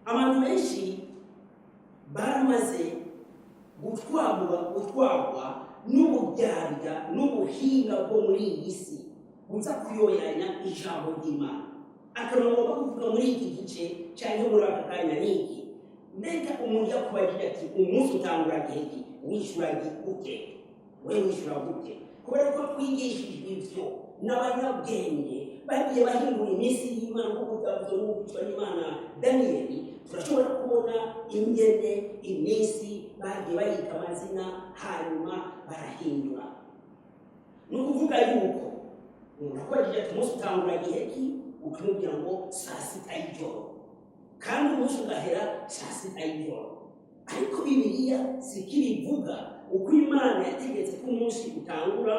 abantu benshi baramaze gutwarwa n'uburyarya n'ubuhinga bwo muri iyi si buza kuyoyanya ijambo ry'Imana. Akamaro ngomba kuvuga muri iki gice cyangwa muri aka kanya ni iki: mbega umuntu yakubagira ati umunsi utangura gihe ki? Wishyura gute? We wishyura gute? Kubera ko twigishijwe ibyo n'abanyabwenge bagiye bahindura iminsi y'Imana nk'uko byavuze n'uwitwa n'Imana Daniyeli, turashobora kubona ingene iminsi bagiye bayita amazina, hanyuma barahindura. Ni ukuvuga yuko umuntu akubajije ati umunsi utangura gihe ki, ukamubwira ngo saa 6 y'ijoro, kandi umunsi ugahera saa 6 y'ijoro. Ariko Bibiliya siko ibivuga. Uko Imana yategetse ko umunsi utangura,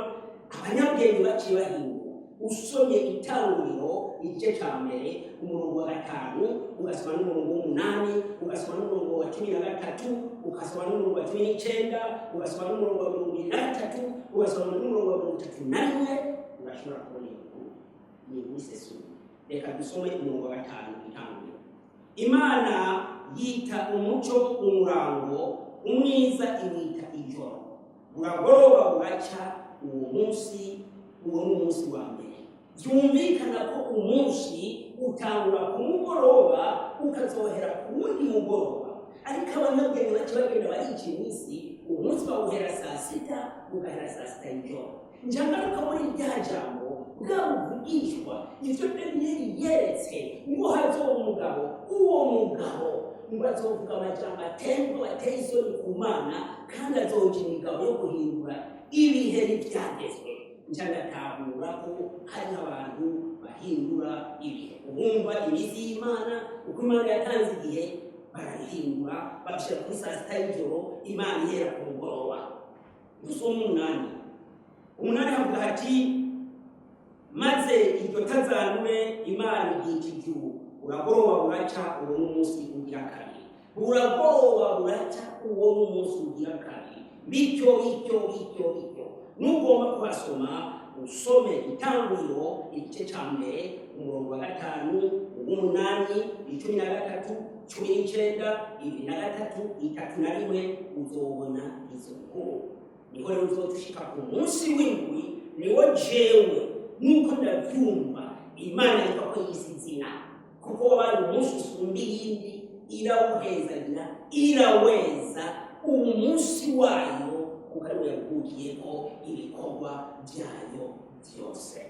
abanyabwenge baciye bahindura. Usomye Itanguriro igice cya mbere, umurongo wa 5, ugasoma n'umurongo w'8, ugasoma n'umurongo wa 13, ugasoma n'umurongo wa 19, ugasoma n'umurongo wa 23, ugasoma n'umurongo wa 31, urashobora kubona inkuru ni inkuru isesuye. Reka dusome umurongo wa 5, Itanguriro. Imana yita umuco umurango, umwiza iwita ijoro. Buragoroba buraca uwo munsi, uwo ni umunsi wa mbere. Byumvikana ko umunsi utangura ku mugoroba ukazohera ku wundi mugoroba, ariko abanyabwenge baca bagenda barica iminsi, umunsi bawuhera saa 6, ugahera saa 6 y'ijoro. Njagaruka muri rya jambo bwa buvugishwa, ivyo Daniyeli yeretse ngo hazoba umugabo, uwo mugabo ngo azovuga amajambo atemba ateye isoni ku Mana, kandi azoja imigabo yo guhindura ibihe n'ibyagezwe. Ncangatahura ko hari abantu bahindura ibihe, ubumva iminsi y'Imana, uko Imana yatanze igihe, barabihindura, babishyira kuri saa 6 y'ijoro, Imana ihera ku mugoroba. Dusoma 8. 8 havuga hati: maze iryo tazanure Imana iryita ijuru. Buragoroba buraca, uwo n'umunsi ugira kabiri. Buragoroba buraca, uwo n'umunsi ugira kabiri. Bityo bityo bityo bityo. Nugomba kuhasoma, usome Itanguriro igice cya mbere, umurongo wa 5, uw'umunani, 13, 19, 23, 31, uzobona izo nkuru. Niho rero uzodushika ku munsi w'indwi, niwo jewe nuko ndabyumva Imana yitwa ko yise izina, kuko wabaye umunsi usumba iyindi, irawuhezagira, iraweza umunsi wayo, kuko ariwo yaruhukiyeko ibikorwa byayo byose.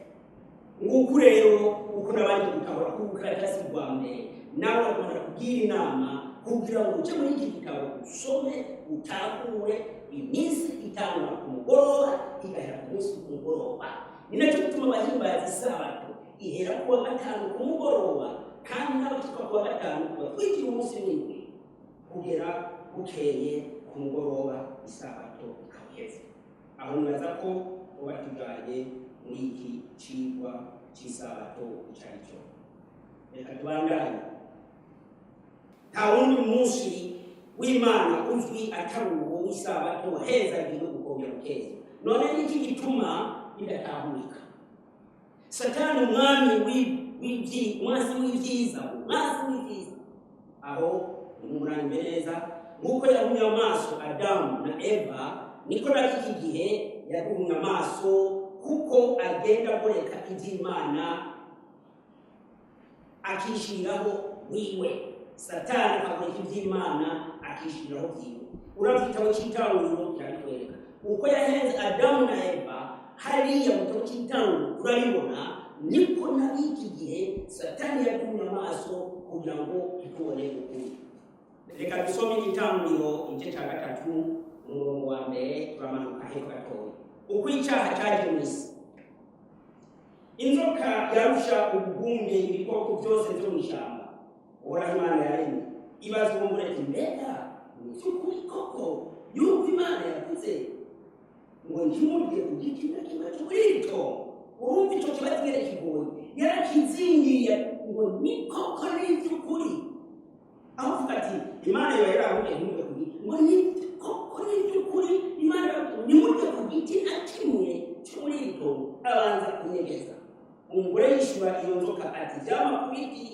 Nguku rero uko nabanje gutahura ku bukaratasi bwa mbere, nawe uragomba kugira inama kugira ngo uje muri iki gitabo usome, utahure iminsi itangura ku mugoroba igahera ku munsi ku mugoroba. Ni nacyo gituma abahimbaza isabato ihera ku wa gatanu ku mugoroba, kandi n'abashika ku wa gatanu batwikira umunsi w'indwi kugera bukeye ku mugoroba, isabato ikaba iheze. Aho nibaza ko uba tujanye muri iki cigwa cy'isabato icyo ari cyo. Reka tubandanye. Nta wundi munsi w'Imana uzwi atari uwo w'isabato wahezagiwe ukongera ukeza. None niki gituma bidatahurika? Satani, umwami umwansi w'ibyiza, umwansi w'ibyiza, aho nimumurange neza. Nk'uko yahumye amaso Adamu na Eva, niko na iki gihe yaduhumye amaso, kuko agenda agoreka iby'Imana akishiraho wiwe. Satani akagoreka iby'Imana akishiraho byiwe. Uravye igitabo cy'Itanguriro kirabitwereka uko yahenze Adamu na Eva hariya mu gitabo cy'Itanguriro, turabibona. Niko na iki gihe Satani yaduhumye amaso kugira ngo ntitubone ukuri. Reka dusome Itanguriro igice cya 3, umurongo wa 1, turamanuka hepfo gatoya. Uko icyaha cyaje mu isi. Inzoka yarusha ubugunge ibikoko byose byo mu ishyamba Uhoraho Imana yaremye. Ibaza uwo mugore ati: "Mbega ni iby'ukuri koko yuko Imana yavuze ngo ntimurye ku giti na kimwe cyo muri iri tongo?" Urumva icyo kibazo ingene kigoye, yarakizingiye ngo ni koko, ni iby'ukuri. Aho uvuga ati Imana yoba yarababwiye ntimurye ku giti, ngo ni koko, ni iby'ukuri, Imana yarababwiye ntimurye ku giti na kimwe cyo muri iri tongo? Abanza kunyegeza. Umugore yishyura iyo nzoka ati: "Ivyamwa ku biti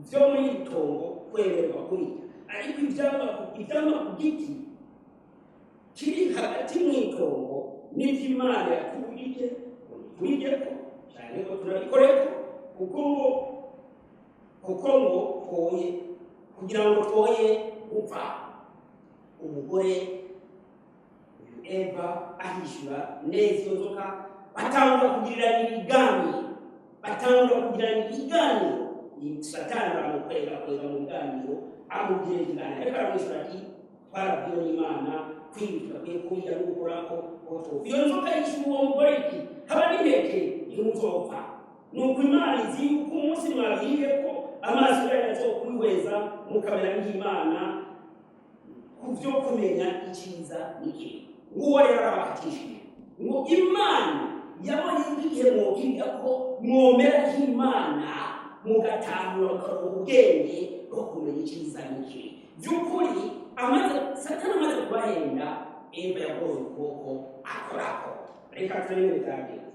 byo muri iri tongo kwemererwa kubirya, ariko ivyamwa ku giti kiri hagati mu itongo n'ivy'Imana yatubujije ngo ntitubiryeko canke ngo tunabikoreko, kuko ngo twoye kugira ngo twoye gupfa." Umugore uyu Eva ahishura neza iyo nzoka, batangura kugirirana ibiganiro, batangura kugirana ibiganiro. Satani baramukwega kwega mu biganiro, amubwira ikiganiro, ariko aramwishyura ati: "Twarabwiwe n'Imana kwiba tudakwiye kurya no gukorako ko twopfa." Iyo nzoka yishyura uwo mugore iti: "Haba n'inteke, ntimuzopfa. Nuko Imana izi yuko umunsi mwabwiye ko amaso yanyu azokwihweza, mukamera nk'Imana ku byo kumenya icyiza n'ikibi." Nguwo rero arabakatishije ngo Imana yabonye igihe mwokirya ko mwomera nk'Imana, mugatahura, mukaronka ubwenge bwo kumenya icyiza n'ikibi. By'ukuri amaze, Satani amaze kubahenda, Eva yagoroye ukuboko akorako. Reka turebe bitagenze.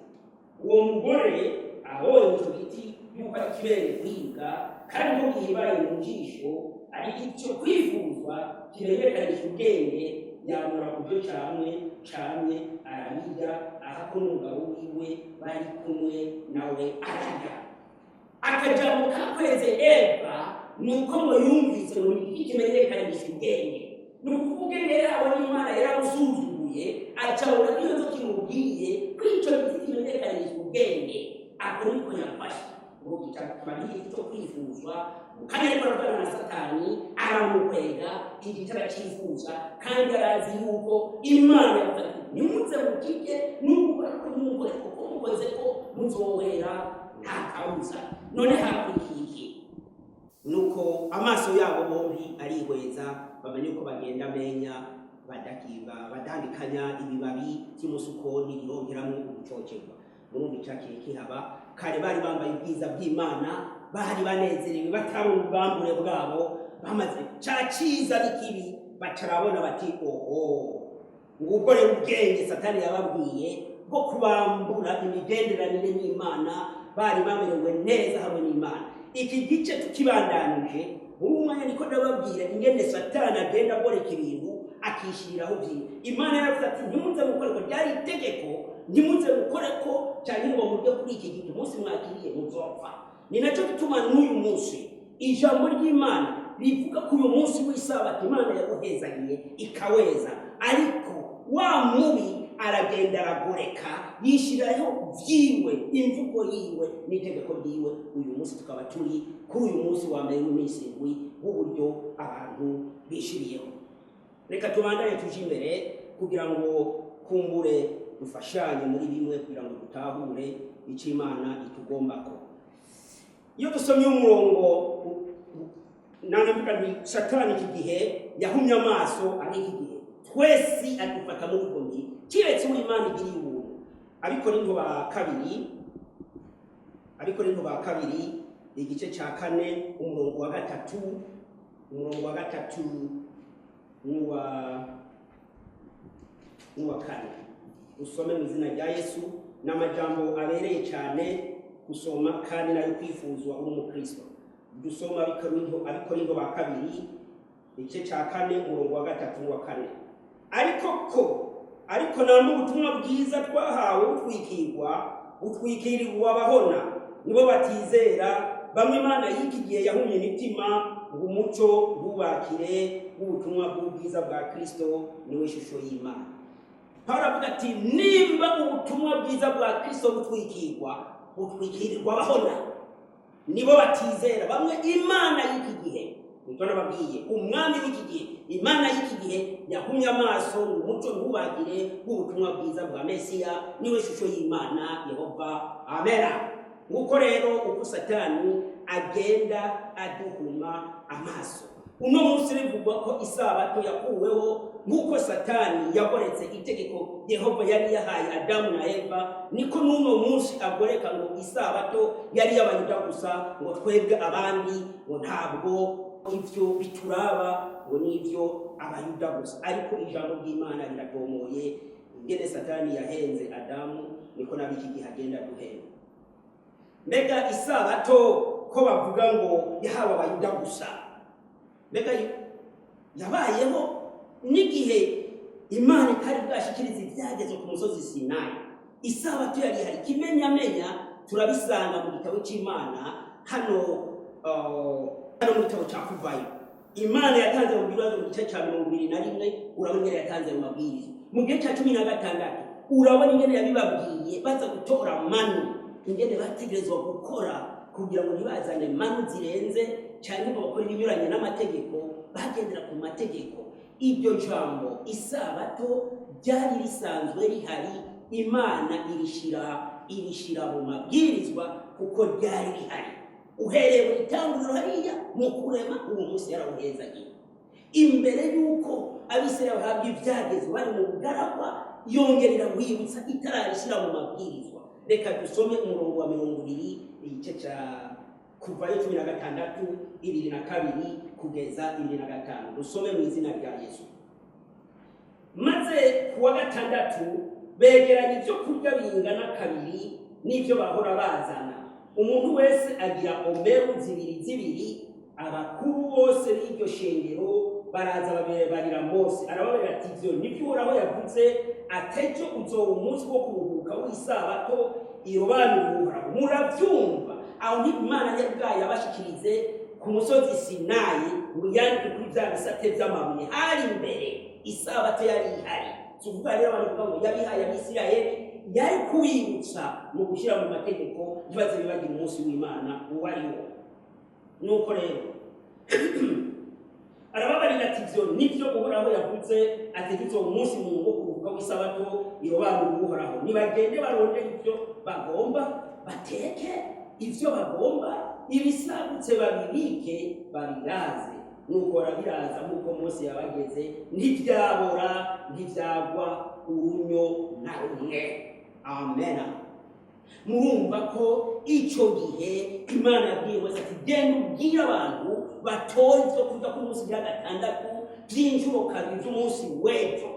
Uwo mugore abonye icyo giti yuko ari kibereye kwiga, kandi ko gihibaye mu jisho, ari icyo kwifuzwa, kimenyekanisha ubwenge, yamura ku byo camwe arabirya, ahako n'umugabo wiwe bari kumwe nawe ararya. Akajambo kakweze Eva ni uko ngo yumvise ngo ni igiti kimenyekanisha ubwenge. Ni ukuvuga ubwenge yawe n'Imana yarabusuzuguye, acabona ko iyo nzoka imubwiye ko ico giti kimenyekanisha ubwenge, ako niko yafashe ngo kiba cyo kwifuzwa. Kandi ariko aravugana na Satani, aramukwega, igiti aracifuza, kandi arazi yuko Imana yavuze ati: "Nimuze mukirye nubwo ko nimukore, kuko mukoze ko muzohera nta kabuza." None hakurikiye iki? Nuko amaso yabo bombi arihweza, bamenye uko bagenda amenya badakiba badandikanya ibibabi by'umusukoni birongeramo ubucokerwa. Murumva icakiye kihaba. Kare bari bambaye ubwiza bw'Imana, bari banezerewe, batabona ubwambure bwabo. Bamaze ca ciza n'ikibi, bacarabona bati: "Oho!" Ngubwo rero ubwenge Satani yababwiye bwo kubambura imigenderanire n'Imana. Bari bamerewe neza hamwe n'Imana. Iki gice tukibandanije muri uyu mwanya, niko ndababwira ingene Satani agenda agoreka ibintu, akishyiriraho byiwe. Imana yaravuze ati: "Ntimuze mukore ko," ryari itegeko, "ntimuze mukore ko cyangwa ngo murye kuri iki giti. Umunsi mwakiriye muzopfa." Ni nacyo gituma n'uyu munsi ijambo ry'Imana rivuga ko uyu munsi w'isabato Imana yaguhezagiye ikaweza, ariko wa mubi aragenda aragoreka, yishyiraho byiwe, imvugo yiwe n'itegeko ryiwe. Uyu munsi tukaba turi kuri uyu munsi wa mbere w'iminsi indwi w'uburyo abantu bishiriyeho. Reka tubandanye tuje imbere kugira ngo kumbure dufashanye muri bimwe, kugira ngo dutahure icyo Imana itugombako. Iyo dusomye umurongo, nange mvuga nti Satani iki gihe yahumye amaso, ari iki gihe twese adufata muri ubwo ngi, kiretse uwo Imana igiriye ubuntu. Abikorinto ba kabiri, igice cya 4, umurongo wa 3, umurongo wa 3 n'uwa 4, usome mu izina rya Yesu. Ni amajambo abereye cyane gusoma kandi nayo kwifuzwa uri umukristo. Dusoma Abikorinto ba kabiri, igice cya 4, umurongo wa 3 n'uwa 4. Ariko nta n'ubutumwa bwiza twahawe butwikirwa, butwikirirwa abahona, nibo batizera, bamwe Imana y'iki gihe yahumye imitima ngo umuco ntubakire w'ubutumwa bw'ubwiza bwa Kristo, niwe shusho y'Imana. Pawulo avuga ati: nimba ubutumwa bwiza bwa Kristo butwikirwa, butwikirirwa abahona, nibo batizera, bamwe Imana y'iki gihe, nibyo nababwiye, umwami w'iki gihe, Imana y'iki gihe yahumye amaso ngo umuco ntubagire w'ubutumwa bwiza bwa Mesiya, niwe shusho y'Imana Yehova. Amena. Nguko rero uko Satani agenda aduhuma amaso. Uno munsi bivugwa ko isabato yakuweho nk'uko Satani yagoretse itegeko Yehova yari yahaye Adamu na Eva, niko n'uno munsi agoreka ngo isabato yari y'Abayuda gusa, ngo twebwe abandi ngo ntabwo ibyo bituraba, ngo n'ibyo Abayuda gusa. Ariko ijambo ry'Imana riratomoye. Ingene Satani yahenze Adamu, niko n'ab'iki gihe agenda duhenda. Mbega isabato ko bavuga ngo yahawe Abayuda gusa, mbega yabayeho n'igihe Imana itari bwashikiriza ibyagezwe ku musozi Sinayi? Isabato yari ihari. Ikimenyamenya turabisanga mu gitabo cy'Imana hano mu gitabo cya Kuvayo. Imana yatanze amabwiriza mu gice cya 21. Urabona ingene yatanze ayo mabwiriza. Mu gice cya 16 urabona ingene yabibabwiye baza gutora manu, ingene bategerezwa gukora kugira ngo ntibazane manu zirenze cyangwa ngo bakore ibinyuranye n'amategeko, bagendera ku mategeko. Iryo jambo isabato ryari risanzwe rihari. Imana irishira mu mabwirizwa kuko ryari rihari uhereye mu itanguriro hariya mu kurema. Uwo munsi yarawuhezagiye imbere y'uko Abisirayeli bahabwa ibyagezwe bari mu bugaragwa, yongera irawibutsa itararishyira mu mabwirizwa. Reka dusome umurongo wa 20, igice cya Kuvayo 16, 22 kugeza 25. Dusome mu izina rya Yesu. Maze ku wa gatandatu begeranya ibyo kurya bingana kabiri n'ibyo bahora bazana, umuntu wese agira omeru zibiri zibiri. Abakuru bose b'iryo shengero baraza babarira Mose. Arababarira ati: "Ivyo nibyo Uhoraho yavuze ati: Ejo uzoba umunsi wo kuruhuka w'isabato irobanura Uhoraho." Murabyumva aho, nti Imana yari ubwayo yabashikirize ku musozi Sinayi ngo yandike kuri bya bisate by'amabuye. Hari imbere, isabato yari ihari. Si ukuvuga rero abantu bavuga ngo yabihaye Abisirayeli, yari kubibutsa mu gushyira mu mategeko, ntibaze bibagire umunsi w'Imana uwo ari wo. Nuko rero arababarira ati: "Ivyo nibyo Uhoraho yavuze, ategetse uwo munsi mu ngo kuruhuka w'isabato irobanura Uhoraho. Nibagende barondere ibyo bagomba, bateke ivyo bagomba, ibisagutse babibike, babiraze." Nuko barabiraza nk'uko Mose yabageze, ntibyabora, ntibyagwa urunyo na rumwe. Amena. Murumva ko icyo gihe Imana yabwiye Mose ati: "Genda ubwire abantu batore ibyo kurya ku munsi wa gatandatu by'inshuro kabiri by'umunsi w'ejo."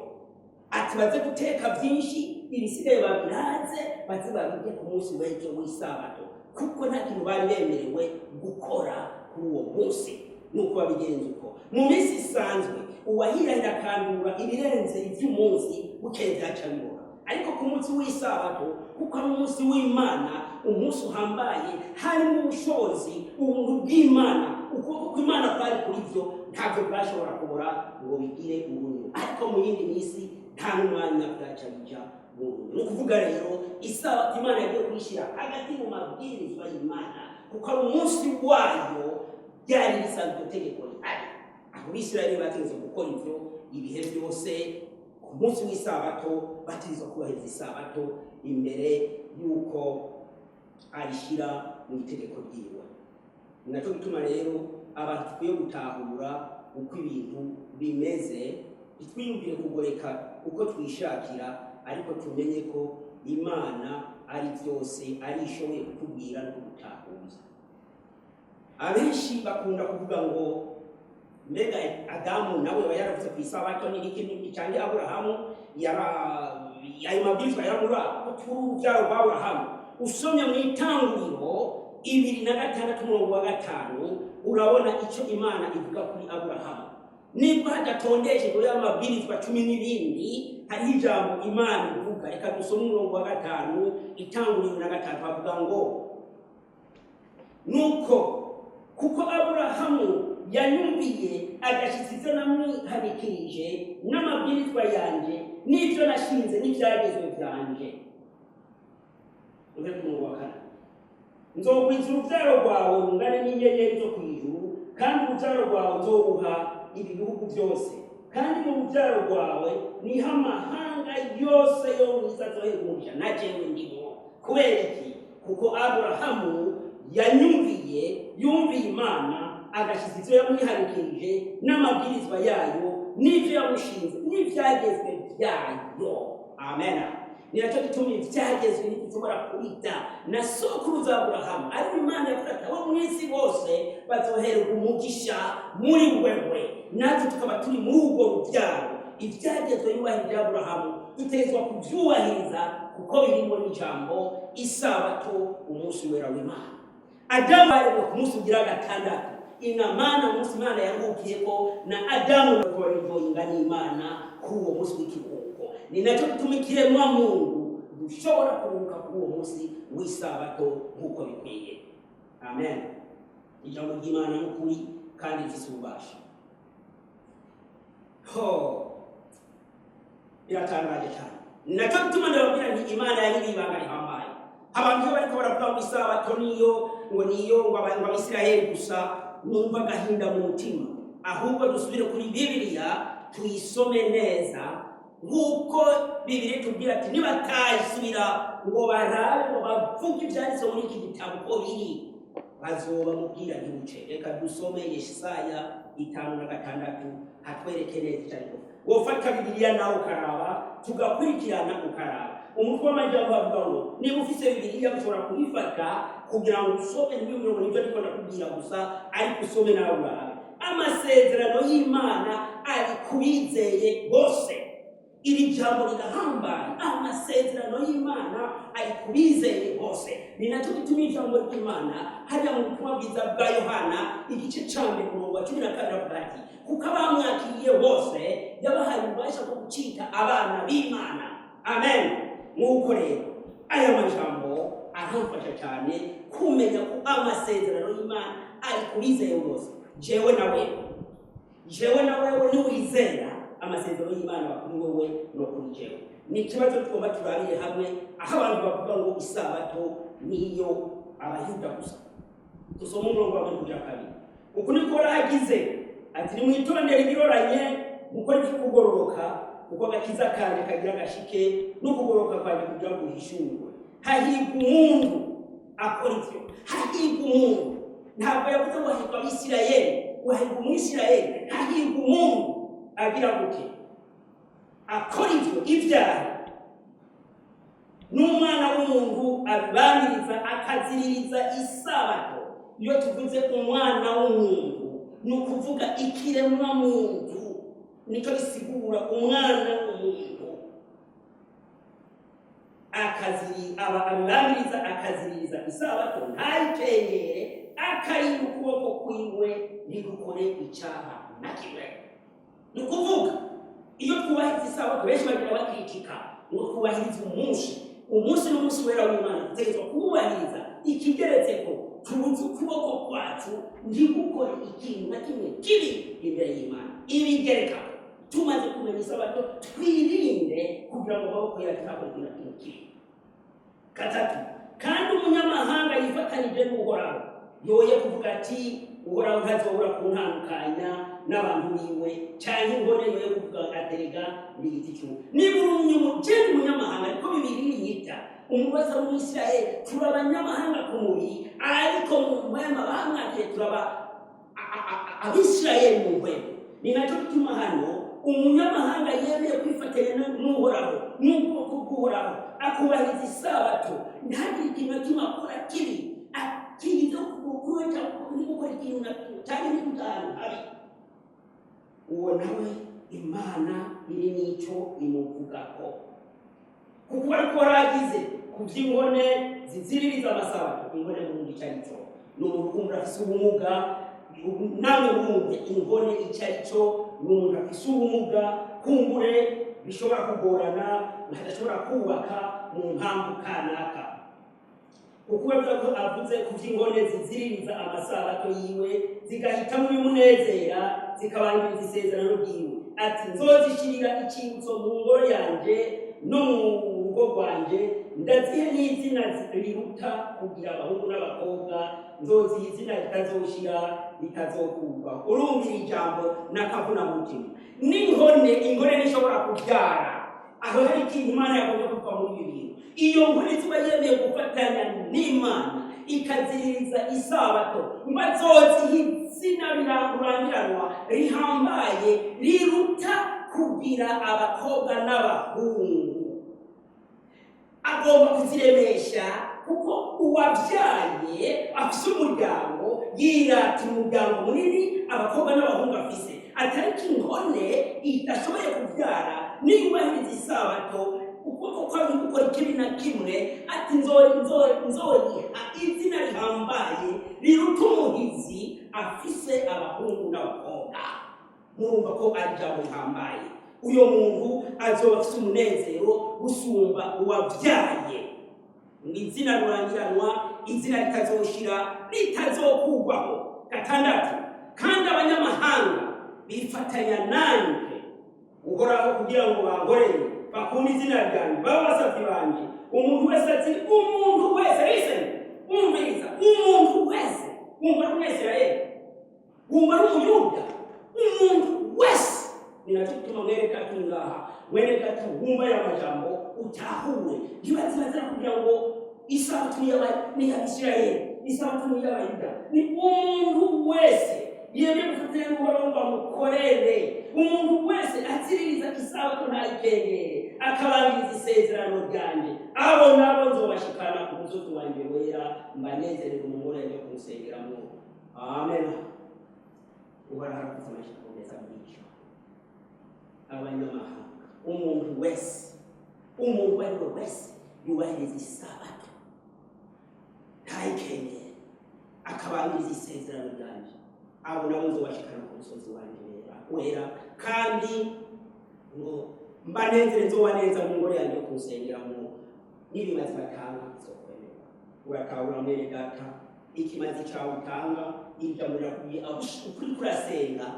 Ati: "Baze guteka byinshi, ibisigaye babiraze, baze babirye ku munsi w'ejo w'isabato," kuko nta kintu bari bemerewe gukora kuri uwo munsi. Nuko babigenza uko. Mu minsi isanzwe uwahirahira akandura ibirenze iby'umunsi, bukeye byaca bibora. Ariko ku munsi w'isabato, kuko ari umunsi w'Imana, umunsi uhambaye, harimo ubushobozi, ubuntu bw'Imana, ukuboko kw'Imana kwari kuri byo, ntabwo bwashobora kubora ngo bigire urunyo. Ariko mu yindi minsi nta n'umwanya bwaca bija mu runyo. Ni ukuvuga rero isabato Imana yagiye kuyishyira hagati mu mabwirizwa y'Imana kuko ari umunsi wayo. Ryari risanzwe itegeko rihari aho Abisirayeli bategetswe gukora ibyo ibihe byose. Ku munsi w'isabato bategerezwa kubahiriza isabato imbere y'uko arishyira mu itegeko ryiwe. Ni nacyo gituma rero abantu dukwiye gutahura uko ibintu bimeze, ntitwiyumvire kugoreka uko twishakira, ariko tumenye ko Imana ari byose, ari ishoboye kutubwira no kudutahuza. Abenshi bakunda kuvuga ngo: "Mbega Adamu nawe yaba yaravuze ku isabato n'ibiki n'ibiki, cyangwa Aburahamu yara ayo mabwirizwa yaramura ko turi urubyaro rwa Aburahamu?" Usomye mu Itanguriro 26 umurongo wa 5, urabona icyo Imana ivuga kuri Aburahamu. Nibwo hadatondeshejwe y'amabwirizwa 10 n'ibindi, hariho ijambo Imana ivuga. Reka dusome umurongo wa 5, Itanguriro na 5. Bavuga ngo: "Nuko kuko Aburahamu yanyumviye, agashyitsa ibyo namwihanikirije n'amabwirizwa yanjye n'ibyo nashinze n'ibyagezwe byanjye." Uve ku murongo wa 4: "Nzogwiza urubyaro rwawe rungane n'inyenyeri zo ku ijuru, kandi urubyaro rwawe nzoruha ibi bihugu byose, kandi mu rubyaro rwawe niho amahanga yose yo mu isi azoherwa umugisha, na jewe ndimo." Kubera iki? Kuko Aburahamu yanyumviye, yumviye Imana. Agashyitsa ibyo yamwiharikirije n'amabwirizwa yayo n'ibyo yamushinze n'ibyagezwe byayo. Amen. Ni nacyo gituma ibyagezwe ntitushobora kubita na sokuruza Aburahamu, ariko Imana yavuga ati abo mu isi bose bazoherwa umugisha muri wewe, natwe tukaba turi muri urwo rubyaro. Ibyagezwe yubahirije Aburahamu dutegerezwa kubyubahiriza, kuko birimo n'ijambo isabato, umunsi wera w'Imana. Adamu ariko ku munsi ugira gatandatu, inamana umunsi Imana yaruhukiye ko na Adamu barinjoyinga n'Imana kuri uwo munsi w'ikiruhuko. Ni nacyo gituma ikiremwa muntu dushobora kuruhuka kuri uwo munsi w'isabato nk'uko bikwiye. Amen. Ijambo ry'Imana ni ukuri kandi rifise ububasha. Ho, biratangaje cyane. Ni nacyo gituma ndababwira nti Imana yari ibanga rihambaye. Abantu iyo bariko baravuga ngo isabato niyo, ngo niyo, ngo ngo Abisirayeli gusa, numva agahinda mu mutima. Ahubwo dusubire kuri Bibiliya, tuyisome neza nk'uko Bibiliya itubwira ati nibatayisubira ngo barabe, ngo bavuge ibyanditse muri iki gitabo uko biri, bazoba mubwira ntibuce. Reka dusome Yesaya 56, hatwereke neza icyo ariko. Wofata Bibiliya nawe ukaraba, tugakurikirana, ukaraba umutwe w'amajambo avuga ngo niba ufise Bibiliya ushobora kuyifata kugira ngo usome ntibimwe nibyo ariko ndakubwira gusa, ariko usome nawe urabe. Amasezerano y'Imana ari kubizeye bose. Iri jambo rirahambaye. Amasezerano y'Imana ari kubizeye bose. Ni nacyo gituma ijambo ry'Imana hariya mu butumwa bwiza bwa Yohana, igice ca mbere, umurongo wa 12, avuga ati kuko abamwakiriye bose yabahaye ububasha bwo gucika abana b'Imana. Amen. Nk'uko rero aya majambo aramfasha cyane kumenya ko amasezerano y'Imana ari kubizeye bose. Jewe na wewe niwizera, amasezerano y'Imana aba kuri wowe no kuri jewe. Ni ikibazo tugomba turabire hamwe, aho abantu bavuga ngo isabato niyo Abayuda gusa. Dusoma umurongo wa mbere kugera kabiri. Uku niko ragize ati nimwitondere ibiroranye, mukore ivy'ukugororoka, kuko agakiza kanje kagira agashike, n'ukugororoka kwanjye kugira ngo guhishurwe. Hahirwa umuntu akora ivyo. Hahirwa umuntu, ntabwo yavuze ngo hahirwa Abisirayeli, ngo hahirwa Umwisirayeli. Hahirwa umuntu agira gute? Akora ivyo ibyaha, n'umwana w'umuntu abibangiriza, akaziririza isabato. Iyo tuvuze umwana w'umuntu, ni ukuvuga ikiremwa muntu, nicyo gisigura umwana w'umuntu. Akaziri aba abibangiriza, akaziririza isabato, ntayikengere, akarinda ukuboko kwiwe ntigukore icyaha na kimwe. Ni ukuvuga iyo twubahiriza isabato, benshi bagira bakicika ngo twubahirize umunsi. Umunsi n'umunsi wera w'Imana, dutegerezwa kuwubahiriza. Ikigeretse ko tubuze ukuboko kwacu ntigukore ikintu na kimwe kibi imbere y'Imana. Ibigereka tumaze kumenya isabato, twirinde kugira ngo amaboko yacu ntakore ikintu na kimwe kibi. Gatatu, kandi umunyamahanga yifatanije n'Uhoraho yoye kuvuga ati Uhoraho ntazobura kuntandukanya n'abantu biwe, cyangwa ingone yoye kuvuga aterega ni igiti cy'ubu. Niba uri umunyamugeni, umunyamahanga, ariko Bibiri yita umubaza mu Isirayeli, turi abanyamahanga ku mubiri, ariko mu mpwema bamwakiriye turaba Abisirayeli mu mpwema. Ni nacyo gituma hano umunyamahanga yemeye kwifatanya n'Uhoraho, n'ubwoko bw'Uhoraho, akubahiriza isabato, ntagire ikintu na kimwe akora kibi, akirinda ukuboko cyangwa gukora ikintu na kimwe cyangwa n'ahantu habi, uwo nawe Imana iri n'icyo imuvugako, kuko ariko waragize ku by'ingone ziziririza amasabato. Ingone mu icyo ari cyo ni umuntu wumva afise ubumuga. Namwe wumve ingone icyo ari cyo, ni umuntu afise ubumuga, kumbure bishobora kugorana, adashobora kubaka mu mpamvu kanaka. Kuko bivuga ko avuze ku by'ingone ziziririza amasabato yiwe, zigahitamo ibimunezera, zikabangiriza isezerano ryiwe, ati nzozishirira icyibutso mu ngoro yanjye no mu rugo rwanjye, ndazihe n'izina riruta kugira abahungu n'abakobwa, nzoziha izina ritazoshira, ritazokurwa. Urumva iri jambo n'akavunamutima n'ingone. Ingone ntishobora kubyara. Aho hari ikintu Imana yagomba kuva muri ibi bintu. Iyo nkone ziba yemeye gufatanya n'Imana. Ikaziririza isabato, ngo azoziha izina rirangurangiranwa rihambaye riruta kugira abakobwa n'abahungu. Agomba kuziremesha, kuko uwabyaye afise umuryango, yirata umuryango munini, abakobwa n'abahungu afise. Atariko inkone idashoboye kubyara niyubahiriza isabato, ukuboko kwayo gukora ikibi na kimwe, ati nzoriha izina rihambaye riruta umuhizi afise abahungu n'abakobwa. Murumva ko ari ijambo rihambaye. Uyo muntu azoba afise umunezero gusumba uwabyaye. Ni izina rurangiranwa, izina ritazoshira, ritazokugwaho. Gatandatu, kandi abanyamahanga bifatanya nanje Uhoraho kugira ngo bankorere, bakunde izina ryanjye, babe abasavyi banje. Umuntu wese ati, umuntu wese, listen, umviriza, umuntu wese, wumva ari Umwisirayeli, wumva ari Umuyuda, umuntu wese. Ni nacyo gituma mwene data ngaha, mwene data, wumva aya majambo utahure. Ntibazibazira kugira ngo isabato ni iy'Abisirayeli, isabato ni iy'Abayuda. Ni umuntu wese yemeye gufatanya n'Uhoraho ngo amukorere, umuntu wese aziririza isabato ntayikengere, akabangiriza isezerano ryanjye, abo nabo nzobashikana ku musozi wanjye wera, mbanezerere mu ngoro yanjye kumusengeramo. Amen. Uhoraho aravuze amajambo meza muri icyo. Abanyamahanga, umuntu wese, umuntu uwo ari we wese yubahiriza isabato ntayikengere, akabangiriza isezerano ryanjye, abo nabo nzobashikana ku musozi wanjye wera, kandi ngo mbanezere, nzobaneza mu ngoro yanjye yo kunsengeramo, n'ibimazi batanga bizokwemerwa. Uratahura, mwene data, ikimazi cawe utanga, ijambo rirakubwiye aho ukuri kurasenga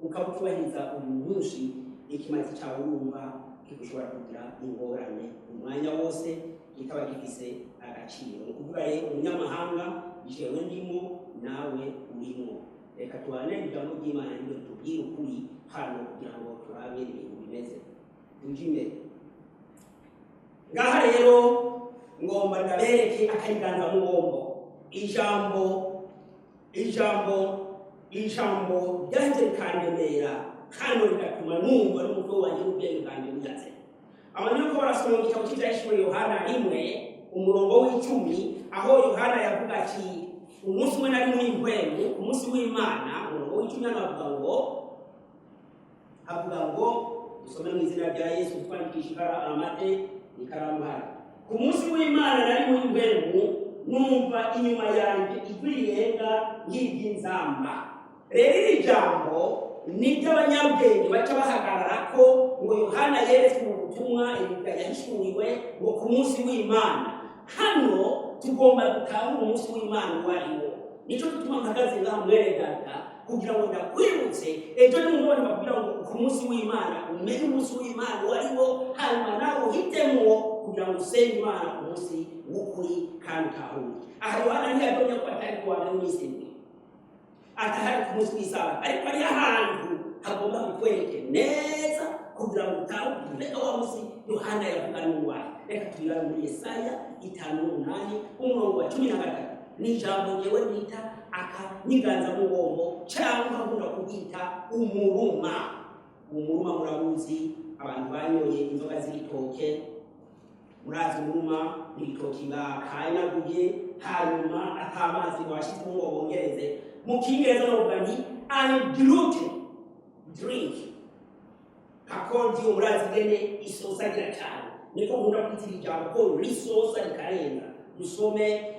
ukaba utubahiriza uyu munsi, ikimazi cawe urumva kigushobora kugira ingorane umwanya wose, kikaba gifise agaciro. Ni ukuvuga rero umunyamahanga, jewe ndimo, nawe urimo. Reka tubane ijambo ry'Imana niryo ritubwira ukuri hano kugira ngo turabe ibintu bimeze. Tuje imbere ngaha rero, ngomba ndabereke akariganza mubombo. Ijambo ryanjye rikandemera hano, rigatuma numva n'umutwe wanjye n'ubwenge bwanjye buyatse. Abantu yuko barasoma mu gitabo cy'Ibyahishuriwe Yohana 1, umurongo w'10, aho Yohana yavuga ati: "Umunsi umwe nari muri mpwemu ku munsi w'Imana." Umurongo w'10 hano avuga ngo, dusome mu izina rya Yesu, twandikisha amate ikaramu hano. Ku munsi w'Imana nari muri mpwemu, numva inyuma yanjye ijwi rirenga nk'iry'inzamba. Rero iri jambo ni ry'abanyabwenge baca bahagarara ko ngo Yohana yeretswe ubu butumwa yahishuriwe ngo ku munsi w'Imana. Hano tugomba gutahura umunsi w'Imana uwo ari wo. Nicyo gituma mpagaze ngaha, mwene data, kugira ngo ndakwibutse. Ejo nimugoroba bakubwira ngo ku munsi w'Imana, umenye umunsi w'Imana uwo ari wo, hanyuma nawe uhitemo kugira ngo usenge Imana ku munsi w'ukuri kandi utahure. Aha Yohana ntiyadomye ko atari kuwa mbere w'iminsi indwi, atahari ku munsi w'isabato, ariko ari ahantu hagomba kukwereke neza kugira ngo utahure mbega wa munsi Yohana yavuga n'uwahe. Reka tuyirabe muri Yesaya 58, umurongo wa 13. Ni ijambo ngewe nita akanyiganzamubombo, cyangwa nkunda kuryita umuruma. Umuruma murabuzi, abantu banyoye inzoga z'ibitoke murazi umuruma. Ni ibitoki bakanyaguye, hanyuma atamazi washyizemo ngo bongereze. Mu Kingereza bavuga ni undiluted drink. Kakordiyo murazi ingene isosagira cyane, niko nkunda kwita iri jambo ko risosa rikarenga. Dusome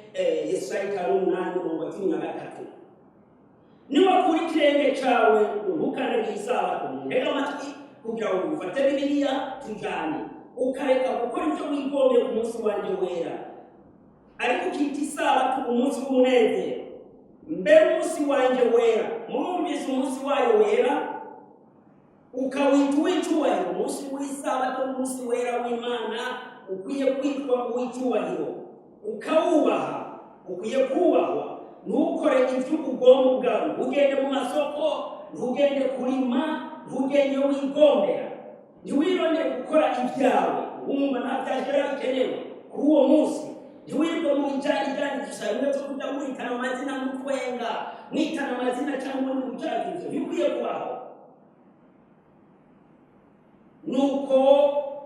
Yesaya 58, umurongo wa 13. Niwakura ikirenge cawe ntukandagiye isabato, ntega amatwi kugira ngo ufate Bibiliya tujane, ukareka gukora ibyo wigombye ku munsi wanjye wera, ariko ukita isabato umunsi w'umunezero, mbere umunsi wanjye wera, murumvise, umunsi wayo wera ukawita uw'icyubahiro. Umunsi w'isabato n'umunsi wera w'Imana ukwiye kwitwa uw'icyubahiro, ukawubaha, ukwiye kubahwa. Ntukore ibyo ugomba ubwawe, ntugende mu masoko, ntugende kurima, ntugende wigombera, ntiwirondere gukora ibyawe wumva nta byashira bikenewe kuri uwo munsi. Ntiwirirwe mu bijyanye gusa bimwe byo kujya mwitana amazina, mutwenga mwitana amazina cyangwa mu bucagizo, ntibikwiye kubaho. Nuko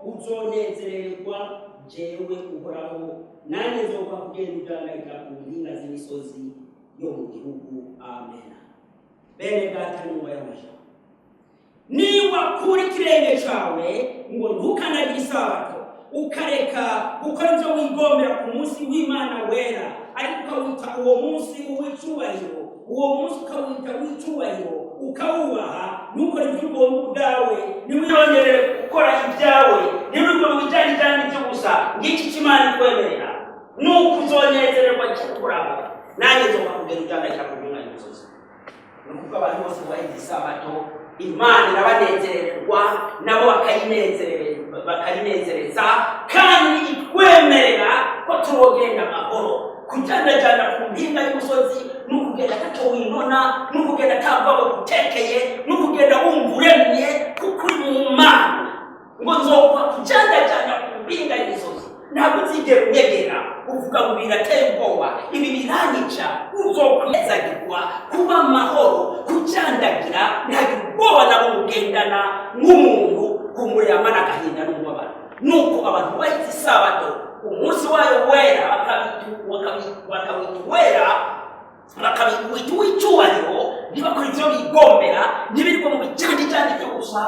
uzonezererwa jewe Uhoraho, nanjye nzoguha kugenda ujandagirira ku mpinga z'imisozi yo mu gihugu. Amena. Bene data, nyuma y'amajambo, niwakura ikirenge cawe ngo ntukanagire isabato, ukareka gukora ibyo wigombera ku munsi w'Imana wera, ariko ukawita uwo munsi uw'icyubahiro, uwo munsi ukawita uw'icyubahiro, ukawubaha, ntukore ibyo ugomba ubwawe, ntiwiyongerere gukora ibyawe, ntiwirirwe mu bijyanye ibyo gusa, ngiki icyo Imana ikwemerera, nuko uzonezererwa Uhoraho, nanjye nzokakubwira ujyana ku mpinga y'umusozi. Ni ukuvuga abantu bose bubahiriza isabato, Imana irabanezererwa, nabo bakayinezereza, kandi itwemerera ko turogenda amahoro. Kujandajanda ku mpinga y'umusozi ni ukugenda ataco winona, ni ukugenda ata bwoba butekeye, ni ukugenda wumva uremye kuko uri mu Mana. Ngo nzokuha kujandajanda ku mpinga y'imisozi, ntabwo uzigera unyegera uvuga ngo birateye ubwoba, ibi biranyica. Uzokwezagirwa kuba amahoro, kujandagira, ntihagire ubwoba nabo mugendana nk'umuntu kumurira agahinda n'umubabaro. Nuko abantu bahise isabato, umunsi wayo wera, bakawita uwera, bakawita uw'icyubahiro, ntibakora ibyo bigombera, ntibirirwe mu bijyanye byo gusa.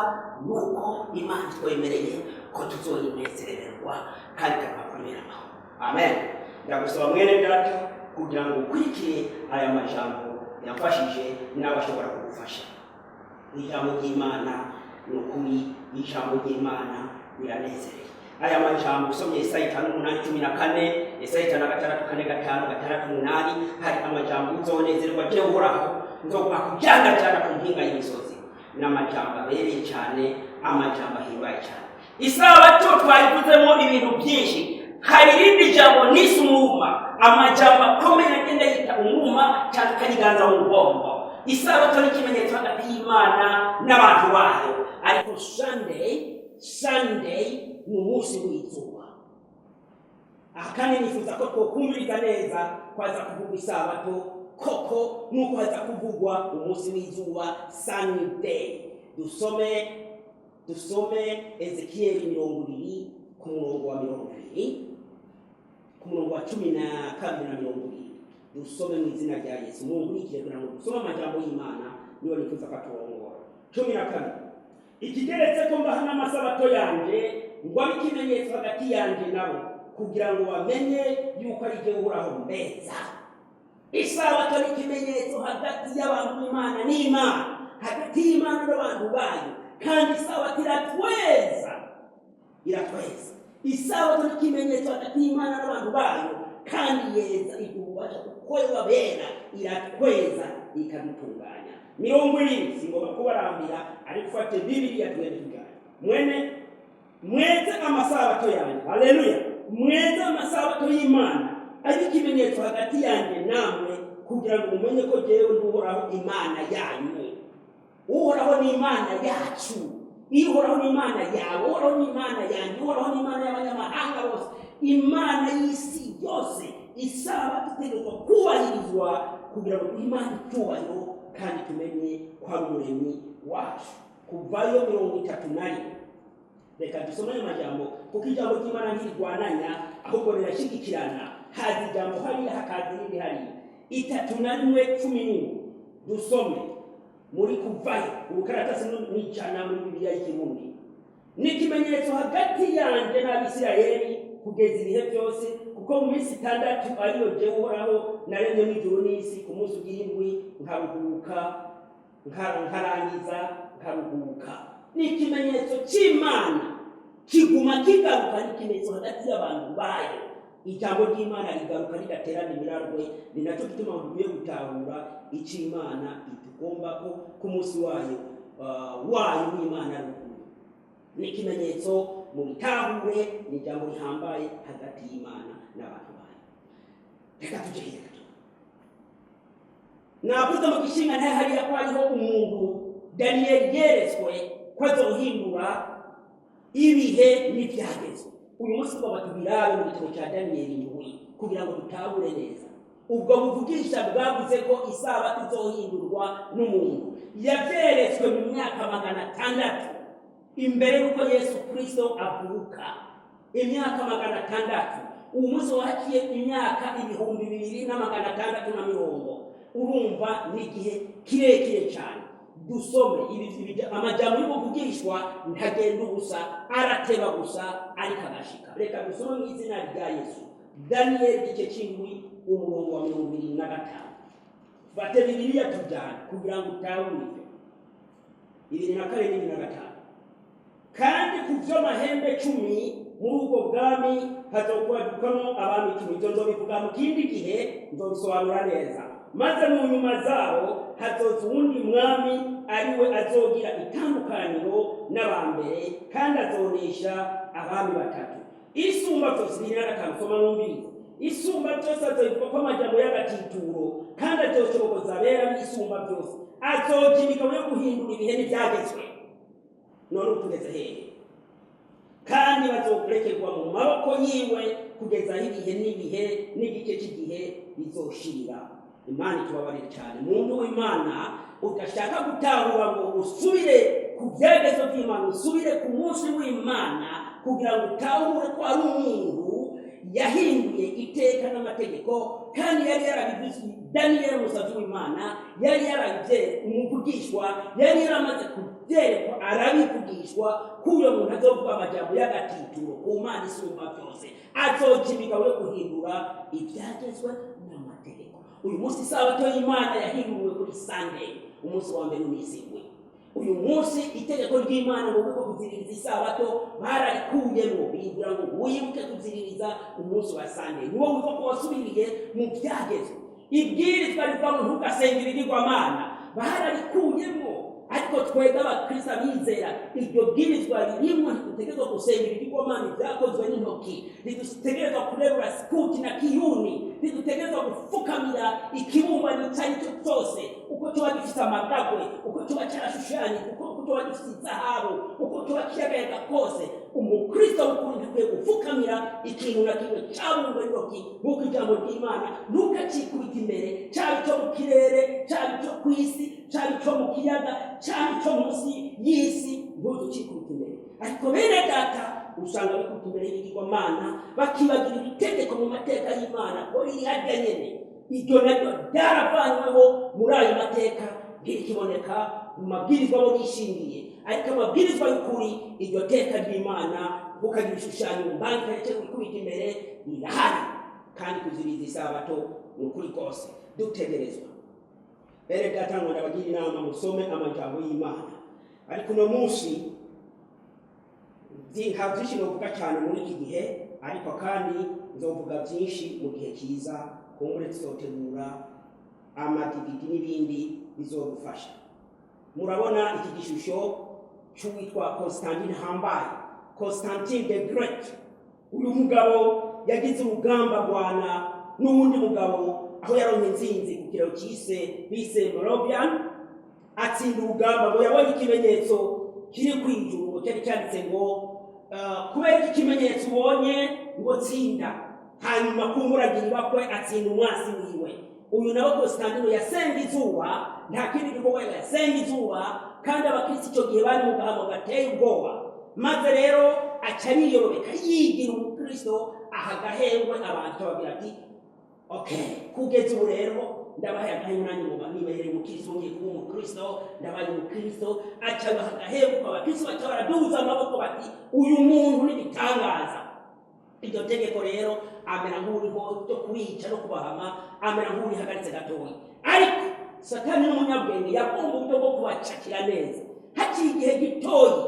Nuko Imana itwemereye ko tuzoyinezererwa kandi ikaduha amahoro. Amen. Ndagusaba, mwene data, kugira ngo ukurikire aya majambo yamfashije, nawe ashobora kugufasha. Ijambo ry'Imana ni ukuri, ijambo ry'Imana riranezereye. Aya majambo usomye Yesaya 58 14, Yesaya 56 4, 5, 6, 8, hari amajambo: uzonezerwa jewe Uhoraho, nzoguha kujandajanda ku mpinga y'imisozi. Ni amajambo abereye cyane, amajambo ahimbaye cyane. Isabato twayivuzemo ibintu byinshi. Hari irindi jambo nise umwuma, amajambo akomeye agenda yita umwuma cyangwa akayiganza mu bwonko. Isabato ni ikimenyetso hagati y'Imana n'abantu bayo, ariko Sunday, Sunday ni umunsi w'izuba. Aha kandi nifuza ko twokumviriza neza ko haza kuvugwa isabato koko, nuko haza kuvugwa umunsi w'izuba, Sunday. Dusome Ezekiyeli 20 ku murongo wa 20, ku murongo wa 12 na 20. Dusome mu izina rya Yesu. Munkurikire kugira ngo dusome amajambo y'Imana, niyo nifuza ko aturongora. 12: ikigeretse ko mbaha n'amasabato yanje ngo abe ikimenyetso hagati yanje nabo, kugira ngo bamenye yuko ari jye Uhoraho mbeza. Isabato ni ikimenyetso hagati y'abantu b'Imana n'Imana, hagati y'Imana n'abantu bayo, kandi isabato iratweza, iratweza. Isabato ni ikimenyetso hagati y'Imana n'abantu bayo, kandi yeza, iduha ububasha kuko babera, iratweza, ikadutunganya. 20, singomba kubarambira, ariko ufate Bibiliya tugende tujyane. Mwene mweze amasabato yanjye, haleluya, mweze amasabato y'Imana ari ikimenyetso hagati yanjye namwe, kugira ngo mumenye ko jyewe ndi Uhoraho Imana yanyu. Uhoraho ni Imana yacu, Uhoraho ni Imana yawe, Uhoraho ni Imana yanjye, Uhoraho ni Imana y'abanyamahanga bose, Imana y'isi yose. Isabato itegerezwa kubahirizwa kugira ngo duhe Imana icyubahiro kandi tumenye ko ari Umuremyi wacu. Kuvayo 31, reka dusome ayo majambo, kuko ijambo ry'Imana ntirirwananya, ahubwo rirashyigikirana. Haza ijambo hariya, hakaza irindi hariya. 31 17, dusome muri Kuvayo, ubukaratasi n'ijana muri Bibiliya y'Ikirundi. Ni ikimenyetso hagati yanjye n'Abisirayeli kugeza ibihe byose, kuko mu minsi 6 ariyo jyewe Uhoraho naremyemo ijuru n'isi, ku munsi ugirindwi nkaruhuka, nkarangiza nkaruhuka. Ni ikimenyetso cy'Imana kiguma kigaruka, ni ikimenyetso hagati y'abantu bayo. Ijambo ry'Imana rigaruka ridaterana imirarwe. Ni nacyo gituma dukwiye gutahura icyo Imana itugomba, ko ku munsi wayo wayo w'Imana ari ukuri. Ni ikimenyetso, mu bitahure, ni ijambo rihambaye hagati y'Imana n'abantu bayo. Reka tujye hirya gato. Navuze mu gishinga ntahe hariya ko hariho umuntu Daniyeli yeretswe ko azohindura ibihe n'ibyagezwe. Uyu munsi ngo batubirabe mu gitabo cya Daniyeli 7. Kugira ngo dutahure neza, ubwo buvugisha bwavuze ko isabato izohindurwa n'umuntu yavyeretswe mu myaka 600 imbere y'uko Yesu Kristo avuka. Imyaka 600. Uwo munsi wahaciye imyaka 2670. Urumva ni igihe kirekire cyane. Dusome amajambo y'ubuvugishwa, ntagenda ubusa, arateba gusa ariko agashika. Reka dusome mu izina rya Yesu. Daniyeli igice cy'indwi, umurongo wa 25. Fate Bibiliya tujyane kugira ngo utahure. 22, 25. Kandi ku vy'amahembe 10, muri ubwo bwami hazokwadukamo abami 10. Ivyo nzobivuga mu kindi gihe, nzobisobanura neza. Maze mu nyuma zabo hazoza uwundi mwami, ari we azogira itandukaniro n'abambere, kandi azonesha abami batatu. Isumba byose, 25, soma numvirize. Isumba byose azobivuga ko amajambo y'agatituro, kandi azoshobokoza abera b'Isumba byose, azoja imigabo yo guhindura ibihe n'ibyagezwe. None ubu tugeze hehe? Kandi bazokurekerwa mu maboko yiwe kugeza aho ibihe n'ibihe n'igice cy'igihe bizoshira. Imana itubabarire cyane. Muntu w'Imana udashaka gutahura ngo usubire ku byerekezo by'Imana, usubire ku munsi w'Imana kugira ngo utahure ko ari umuntu yahinduye iteka n'amategeko, kandi yari yarabivuze. Daniyeli, umusabyi w'Imana, yari yarabye umuvugishwa, yari yaramaze kubyerekwa, arabivugishwa ko uyo muntu azovuga amajambo y'agatituro ku Mana Isumba byose, azoca imigabo yo guhindura ibyagezwe n'amategeko. Uyu munsi isabato y'Imana yahinduriwe kuri Sunday, umunsi wa mbere unisiguye. Uyu munsi itegeko ry'Imana ngo kuko kuziririza isabato bararikuyemo, bibwira ngo wibuke kuziririza umunsi wa Sunday. Niwo witwa ko wasubiriye mu byagezwe. Ibwirizwa rivuga ngo ntugasenge ibigirwamana bararikuyemo, ariko twebwe abakristo abizera iryo bwirizwa ririmo. Ntidutegerezwa gusenga ibigirwamana ibyakozwe n'intoki, ntidutegerezwa kurerura sikuti na kiyuni, ntidutegerezwa gufukamira ikibumbano icyo ari cyo cyose, uko kiba gifite amagagwe, uko kiba cyarashushanyije, uko kiba gifite izahabu, uko kiba kiyagayaga kose. Umukristo w'ukuri ntakwiye gufukamira ikintu na kimwe cyabumbwe n'intoki, nk'uko ijambo ry'Imana ntukacikubita imbere, cyaba icyo mu kirere, cyaba icyo ku isi, cyaba icyo mu kiyaga, cyaba icyo munsi y'isi, ntuzucikubita imbere. Ariko bene data usanga bikubita imbere y'ibigirwamana, bakibagira itegeko mu mateka y'Imana ko riri harya nyene. Iryo naryo ryaravanyweho muri ayo mateka, ntirikiboneka mu mabwirizwa bo bishingiye. Ariko amabwirizwa y'ukuri, iryo teka ry'Imana, ntukagira ibishushanyo mbangikanye cyo gukubita imbere, rirahari. Kandi kuziriza isabato ni ukuri kose dutegerezwa. Bene data, ngo ndabagira inama, musome amajambo y'Imana. Ariko uno munsi nta byinshi novuga cyane muri iki gihe, ariko kandi nzovuga byinshi mu gihe cyiza. Kumbure tuzotegura amaDVD n'ibindi bizodufasha. Murabona iki gishusho cy'uwitwa Constantine Hambaye, Constantine the Great. Uyu mugabo yagize urugamba rwana n'uwundi mugabo, aho yaronye intsinzi ku kiraro cyise bise Milvian, atsinda urugamba. Ngo yabonye ikimenyetso kiri ku ijuru, ngo cyari cyanditse ngo kubera iki kimenyetso ubonye, ngo tsinda. Hanyuma kumburagira ibakwe, atsinda umwasi wiwe. Uyu nawe Constantino yasenga izuba, nta kindi gikorwa, yasenga izuba. Kandi abakristo icyo gihe bari mu gahamo gateye ubwoba. Maze rero aca ariyorobeka, yigira umukristo, aha agahengwe abantu, ababwira ati: "Okay, kugeza ubu rero ndabahaye agahengwe, nanjye ngo nibereye umukristo, ngiye kuba umukristo, ndabaye umukristo." Aca abaha agahengwe, abakristo baca baraduza amaboko bati: "Uyu muntu ni igitangaza." Iryo tegeko rero amera nk'uriho ryo kubica no kubahama, amera nk'urihagaritse gatoya. Ariko Satani n'umunyabwenge, yagomba uburyo bwo kubacakira neza. Haciye igihe gitoyi,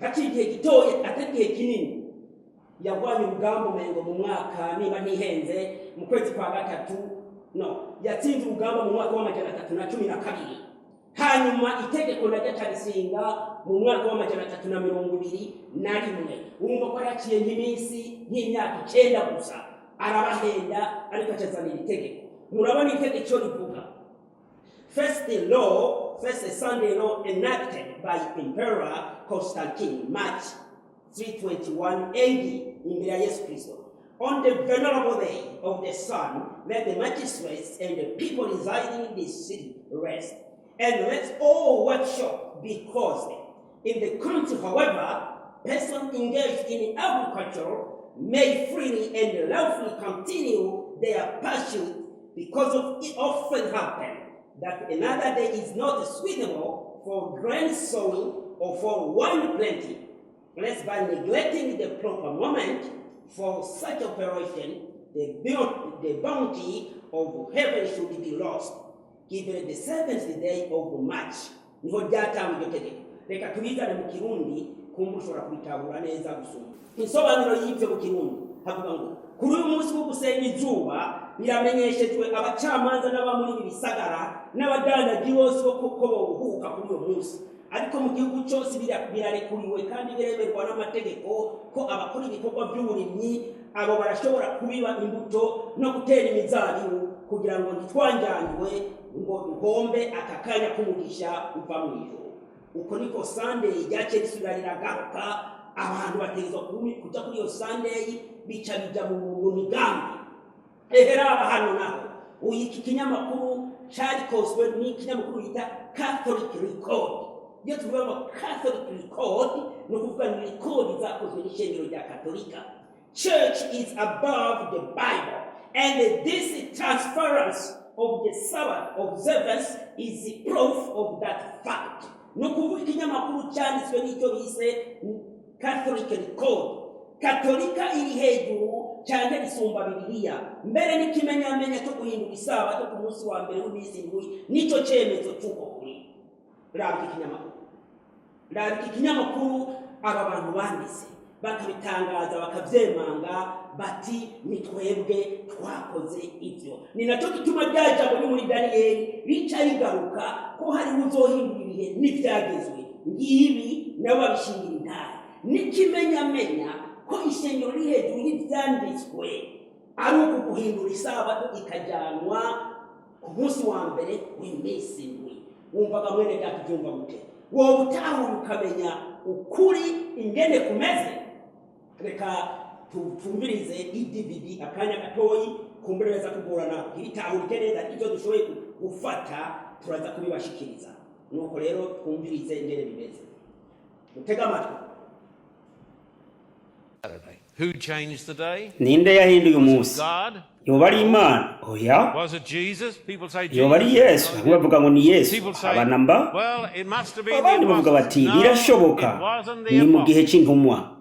haciye igihe gitoyi, atari igihe kinini, yagwanye urugamba umengo mu mwaka, niba ntihenze, mu kwezi kwa gatatu. No yatsinze urugamba mu mwaka wa 312. Hanyuma itegeko naryo acarisinga mu mwaka wa 321. Urumva ko yaraciye nk'iminsi, nk'imyaka 9 gusa, arabahenda, ariko acazanira itegeko. Murabona itegeko icyo rivuga: First law, first Sunday law enacted by Emperor Constantine, March 321 AD, imbere ya Yesu Kristo. On the venerable day of the sun, let the magistrates and the people residing in the city rest, and let all workshops be closed. In the country, however, persons engaged in agriculture may freely and lawfully continue their pursuit, because of it often happen that another day is not suitable for grain sowing or for wine planting, lest by neglecting the proper moment for such operation, the bounty of heaven should be lost. Given the seventh day of March, niho ryatangwa iryo tegeko. Reka tubizane mu Kirundi, kumva ushobora kubitahura neza gusumba. Insobanuro y'ibyo mu Kirundi havuga ngo: kuri uyu munsi wo gusenga izuba, biramenyeshejwe abacamanza n'aba muri ibi bisagara n'abadandaji bose bo ko boruhuka kuri uyu munsi. Ariko mu gihugu cyose birarekuriwe kandi biremerwa n'amategeko ko abakora ibikorwa by'uburimyi abo barashobora kubiba imbuto no gutera imizabibu, kugira ngo ntitwanjangwe ngo duhombe aka kanya k'umugisha uva mu ijuru. Uko niko Sunday ryaciye risubira riragaruka. Abantu bategerezwa kuja kuri iyo Sunday, bica bija mu migambi. Eheraba hano naho, uyu iki kinyamakuru carikozwe n'ikinyamakuru bita Catholic Record. Iyo tuvuga ngo Catholic Record, ni ukuvuga ni record zakozwe n'ishengero rya Katolika. Church is above the Bible, and this transference of the Sabbath observance is the proof of that fact. Ni ukuvuga ikinyamakuru cyanditswe n'icyo bise Catholic Record. Katolika iri hejuru cyane, risumba Bibiliya. Mbere n'ikimenyamenya cyo guhindura isabato ku munsi wa mbere w'iminsi 7 nicyo cyemezo cy'uko kuri. Raba iki kinyamakuru, raba iki kinyamakuru. Aba bantu banditse bakabitangaza, bakabyemanga, bati ni twebwe twakoze ibyo. Ni nacyo gituma rya jambo ryo muri Daniyeli rica rigaruka ko hariho uzohindura ibihe n'ibyagezwe. Ngibi nabo babishingira intahe, n'ikimenyamenya ko ishengero riri hejuru y'ibyanditswe ari uku guhindura isabato ikajyanwa ku munsi wa mbere w'iminsi 7. Wumvaga mwene data, ubyumva gute? Wowe utahura ukamenya ukuri ingene kumeze. Reka twumvirize iDVD akanya gatoyi. Kumbure neza kugorana, ntibitahurike neza. Ibyo dushoboye gufata turaza kubibashikiriza. Nuko rero twumvirize ingene bimeze. Mutege amatwi. Saturday. Who changed the day? Ninde yahinduye umunsi? God? Yoba ari Imana? Oya. Was it Jesus? People say Yoba ari Jesus. Yesu? Bamwe bavuga ngo ni Yesu. People say, Abanamba well, it must have been the abandi bavuga apostles. bati No, birashoboka it wasn't the ni mu gihe apostles. c'intumwa,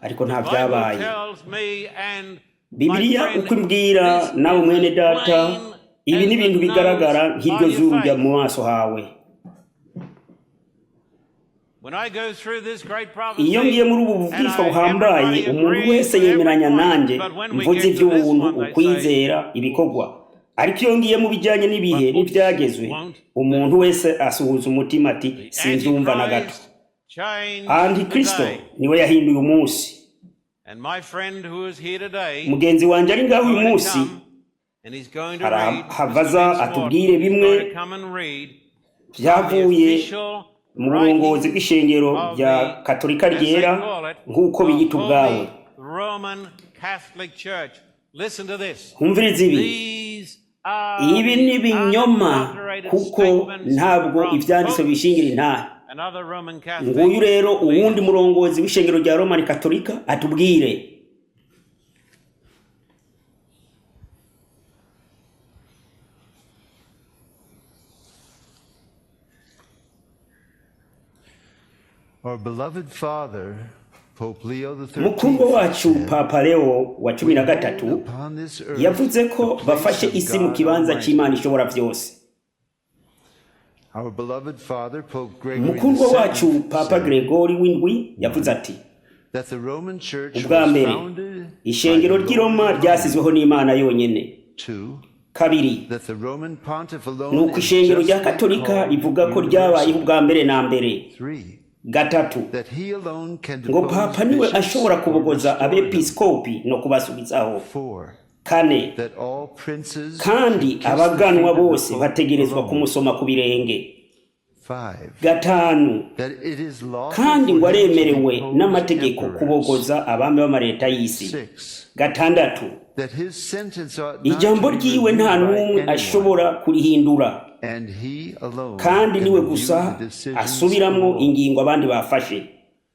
ariko nta Bible byabaye. tells me and my Bibiliya friend, uko imbwira this nawe is mwene as data, plain ibi as ni the ibintu bigaragara nose nk'iryo on your zuru rya face. mu maso hawe. When I go through this great prophecy, Iyo ngiye muri ubu and bubwishwa I, buhambaye, everybody umuntu agrees wese with every yemeranya point. nanjye. But when we Mvuze get to this iby'ubuntu, one, they say, ukwizera, ibikorwa, ariko iyo ngiye mu bijyanye n'ibihe but oops, n'ibyagezwe, won't umuntu wese asuhuza umutima ati the sinzumva na gato. Antichrist changed the Antikristo day. niwe yahinduye umunsi. And my friend who is here today Mugenzi wanjye ari ngaho uyu going to munsi come and he's going to read, Mr. arahava aza Vince Morton atubwire is bimwe going to come and read from the byavuye official mu burongozi writing bw'ishengero of rya the, Katolika as they ryera call it, nk'uko the biyita ubwabo. Holy Roman Catholic Church. Listen to this. Humviriza ibi. These are Ibi the ni ibinyoma, unadulterated kuko statements ntabwo from ibyanditswe popes bishingira intahe. and other Roman Catholic Nguyu rero uwundi leaders. murongozi w'ishengero rya Romani Katolika atubwire. Our beloved father, Pope Leo the Mukundwa XIII, wacu said, Papa Leo wa cumi We na hold gatatu upon this earth yavuze the ko place bafashe of isi mu God kibanza Almighty. cy'Imana ishobora byose. Our beloved father, Pope Gregory Mukundwa wacu VII, Papa said Gregori w'indwi yavuze ati that the Roman Church ubwa was mbere, founded by ishengero the ry'i Lord Roma alone. ryasizweho n'Imana yonyine. Two, Kabiri, that the Roman pontiff ni alone uko is ishengero rya justly Katolika called rivuga ko ryabayeho universal. ubwa mbere na mbere. Three, Gatatu, that he alone can ngo depose papa niwe bishops ashobora or kubogoza restore them. abepiskopi no kubasubizaho. Four, Kane, that all princes kandi should kiss the abaganwa feet of the bose Pope bategerezwa alone. kumusoma ku birenge. 5. Gatanu, That it is lawful kandi ngo for him to aremerewe depose n'amategeko emperors. kubogoza abami b'amareta y'isi. 6. Gatandatu, That his sentence ought not ijambo to be ryiwe nta reviewed by n'umwe anyone, ashobora kurihindura, and he alone kandi can niwe review gusa the decisions asubiramwo of all. ingingo abandi bafashe.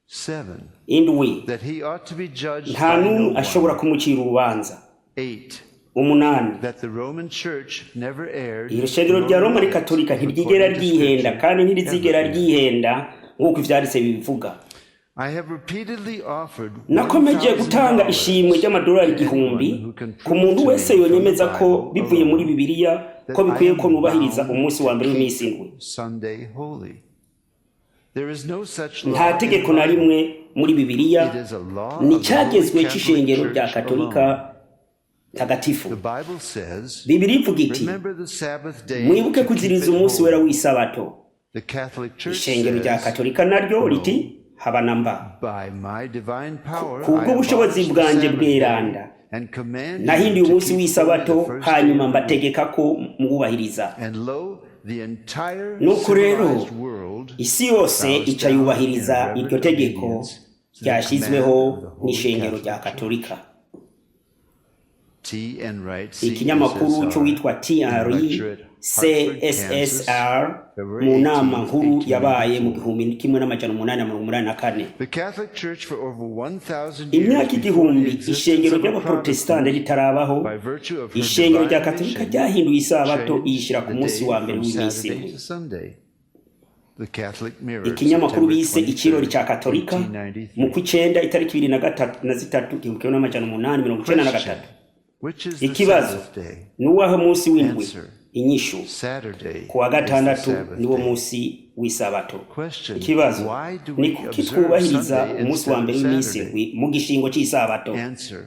7. Indwi, That he ought to be judged nta by n'umwe no ashobora one. kumucira urubanza. 8. Umunani, That the Roman Church never erred, iri shengero nor rya Roma will it, Katolika ntiryigera according to ryihenda Scripture, kandi ntirizigera ever err. ryihenda nk'uko ivyanditse bibivuga. I have repeatedly offered Nakomeje gutanga ishimwe $1,000 ry'amadolari to anyone 1000 who can ku prove muntu to wese me from the yonyemeza ko Bible bivuye muri alone Bibiliya that ko I bikwiye ko am nubahiriza bound umunsi wa to mbere keep w'iminsi indwi. Sunday holy. There is no such Nta law in the tegeko na Bible. rimwe muri Bibiliya, It is a law ni of the Holy icyagezwe Catholic c'ishengero rya Church Katolika alone. Tagatifu. The Bible says, Bibiliya ivuga iti: "Remember the Sabbath day "Mwibuke to keep kuziriza it umunsi wera holy." w'isabato." The Catholic Church Ishengero rya says, Katolika naryo "No, riti: "Haba na mba." by my divine power I Kubw'ubushobozi abolish the bwanjye Sabbath day bweranda and command you nahinduye to umunsi keep holy the w'isabato, first day hanyuma of the week." mbategeka ko mwubahiriza. And lo, the entire Nuko rero civilized world isi yose bows ica down in yubahiriza iryo reverent tegeko obedience to the command ryashyizweho of the Holy n'ishengero rya Catholic Church. Katolika. T. Enright, Ikinyamakuru CSSR, cy'uwitwa in a TRE lecture at Hartford, Kansas, CSSR February mu nama 18, nkuru yabaye mu 1884. 1884. The Catholic Church for over 1,000 years Imyaka before the 1000 existence ishengero of a ry'abaprotestante Protestant, ritarabaho, by virtue of her ishengero rya divine Katolika mission, ryahinduye isabato changed iyishyira ku the munsi day wa mbere from w'iminsi Saturday indwi. to Sunday. The Catholic Mirror, Ikinyamakuru September bise Ikirori 23rd, cya Katolika, mu 1893. kw'icenda itariki 23 1893. Question: Which is the Ikibazo: Sabbath day? ni uwahe munsi w'indwi? Answer: Inyishu: Saturday ku wa is the gatandatu Sabbath niwo day. munsi w'isabato. Question: Ikibazo: Why do ni we kuki observe twubahiriza Sunday umunsi wa instead mbere of w'iminsi Saturday? indwi mu gishingo cy'isabato? Answer: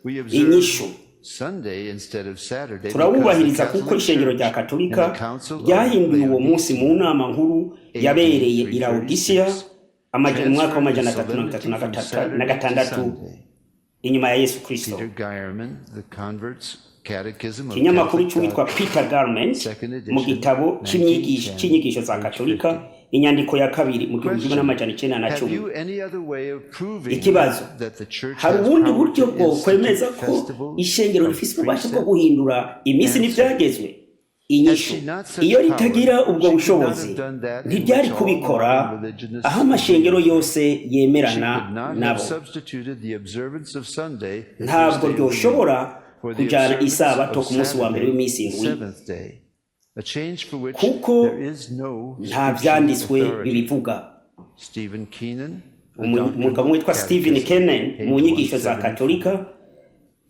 We observe Inyishu: Sunday instead of Saturday because the turawubahiriza kuko Catholic ishengero rya Church and Katolika the Council of ryahinduye uwo munsi mu Laodicea, nama nkuru AD yabereye i Laodisiya 336, mu mwaka transferred the w'amajana atatu mirongo itatu solemnity na from gatatu na Saturday to gatandatu Sunday. inyuma ya Yesu Kristo. Peter Geierman, The Convert's Catechism of Ikinyamakuru Catholic cy'uwitwa Doctrine, Peter Garment second mu edition, gitabo 1910, cy'inyigisho za page Katolika, 50. inyandiko ya kabiri mu gihumbi kimwe Question: n'amajana icenda na Have cumi. you any other way of proving Ikibazo: that the church hari has ubundi power buryo to bwo institute kwemeza ko festivals ishengero of rifise ububasha bwo precept? guhindura iminsi Answer: n'ivyagezwe? Had Inyishu: she not such iyo power, ritagira ubwo she could not bushobozi have done that in ntiryari which all kubikora modern religionists aho amashengero agree. yose She yemerana could not have nabo. substituted the observance of Sunday, the first Ntabwo day of the week, ryoshobora for the kujana observance isabato of ku munsi wa mbere Saturday, w'iminsi the indwi, seventh day, a change for which kuko there is no nta scriptural vyanditswe authority. bibivuga. Stephen Keenan, The Doctrine Umugabo witwa Stephen Catechism, Kennan mu page nyigisho za 174. Katolika,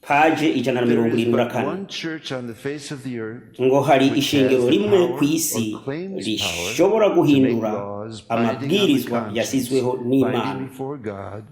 paje ijana na There mirongo is irindwi na but kane. one church on the face of the earth Ngo hari which has ishengero the rimwe ku power isi or claims power rishobora to make guhindura laws binding on the amabwirizwa conscience, yasizweho binding n'Imana, before God,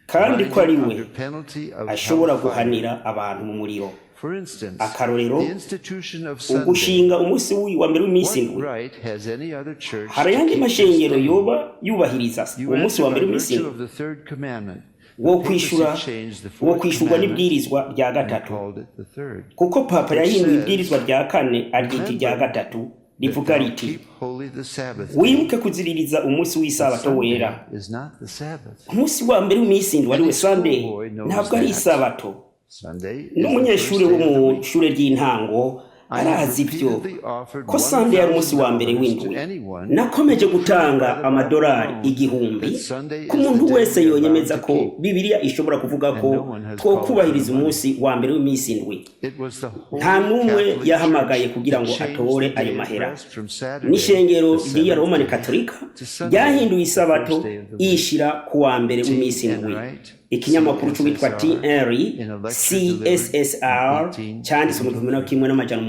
kandi ko binding ari we under penalty of ashobora hellfire. guhanira abantu mu muriro. For instance, Akarorero, the institution of Sunday. ugushinga umunsi wa mbere w'iminsi What indwi. right has any other church Hari to ayandi keep this mashengero day? yoba yubahiriza You umunsi answer wa by mbere w'iminsi virtue indwi? of the third commandment. The Wo papacy kwishura changed the wo fourth kwishurwa commandment n'ibwirizwa rya and gatatu, called it the third, kuko papa which yahinduye says, ibwirizwa rya kane aryita irya "Remember gatatu, that rivuga thou riti: keep holy the Sabbath day." "Wibuke kuziririza umunsi But w'isabato wera." Sunday is not the Sabbath. Umunsi wa mbere w'iminsi indwi ariwe Any Sunday schoolboy knows ntabwo ari that. isabato. Sunday is the first N'umunyeshuri day wo of the mu week. ishure ry'intango I have arazi ibyo, repeatedly offered ko Sunday ari umunsi wa mbere $1,000 to w'indwi. anyone Nakomeje who will prove gutanga by the Bible amadolari alone 1000 that Sunday ku is the muntu day wese we are bound yonyemeza to ko keep, Bibiliya ishobora kuvuga and ko no one has called for the twokubahiriza money. umunsi wa mbere w'iminsi indwi. It was the Nta Holy n'umwe Catholic yahamagaye Church kugira that ngo changed atore the ayo day of mahera. rest from Saturday, N'ishengero the ry'iya seventh Romani day, Katolika to Sunday, ryahinduye the isabato first day of the week. iyishira ku wa mbere T. w'iminsi indwi. Enright, Ikinyamakuru c'uwitwa CSSR, TR in a lecture delivered in CSSR cyanditswe mu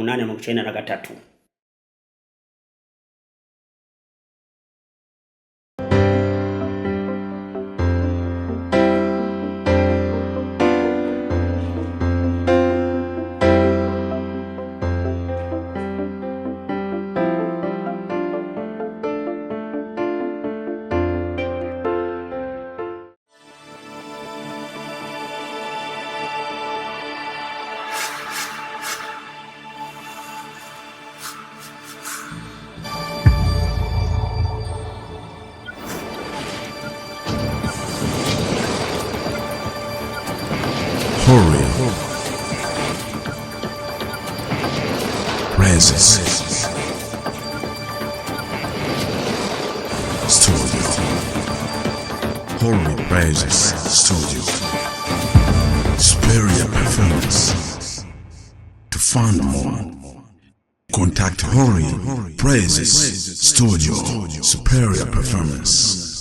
1893. Studio. Holy Praises Studio. Superior performance. To find more, contact Holy Praises Studio. Superior performance.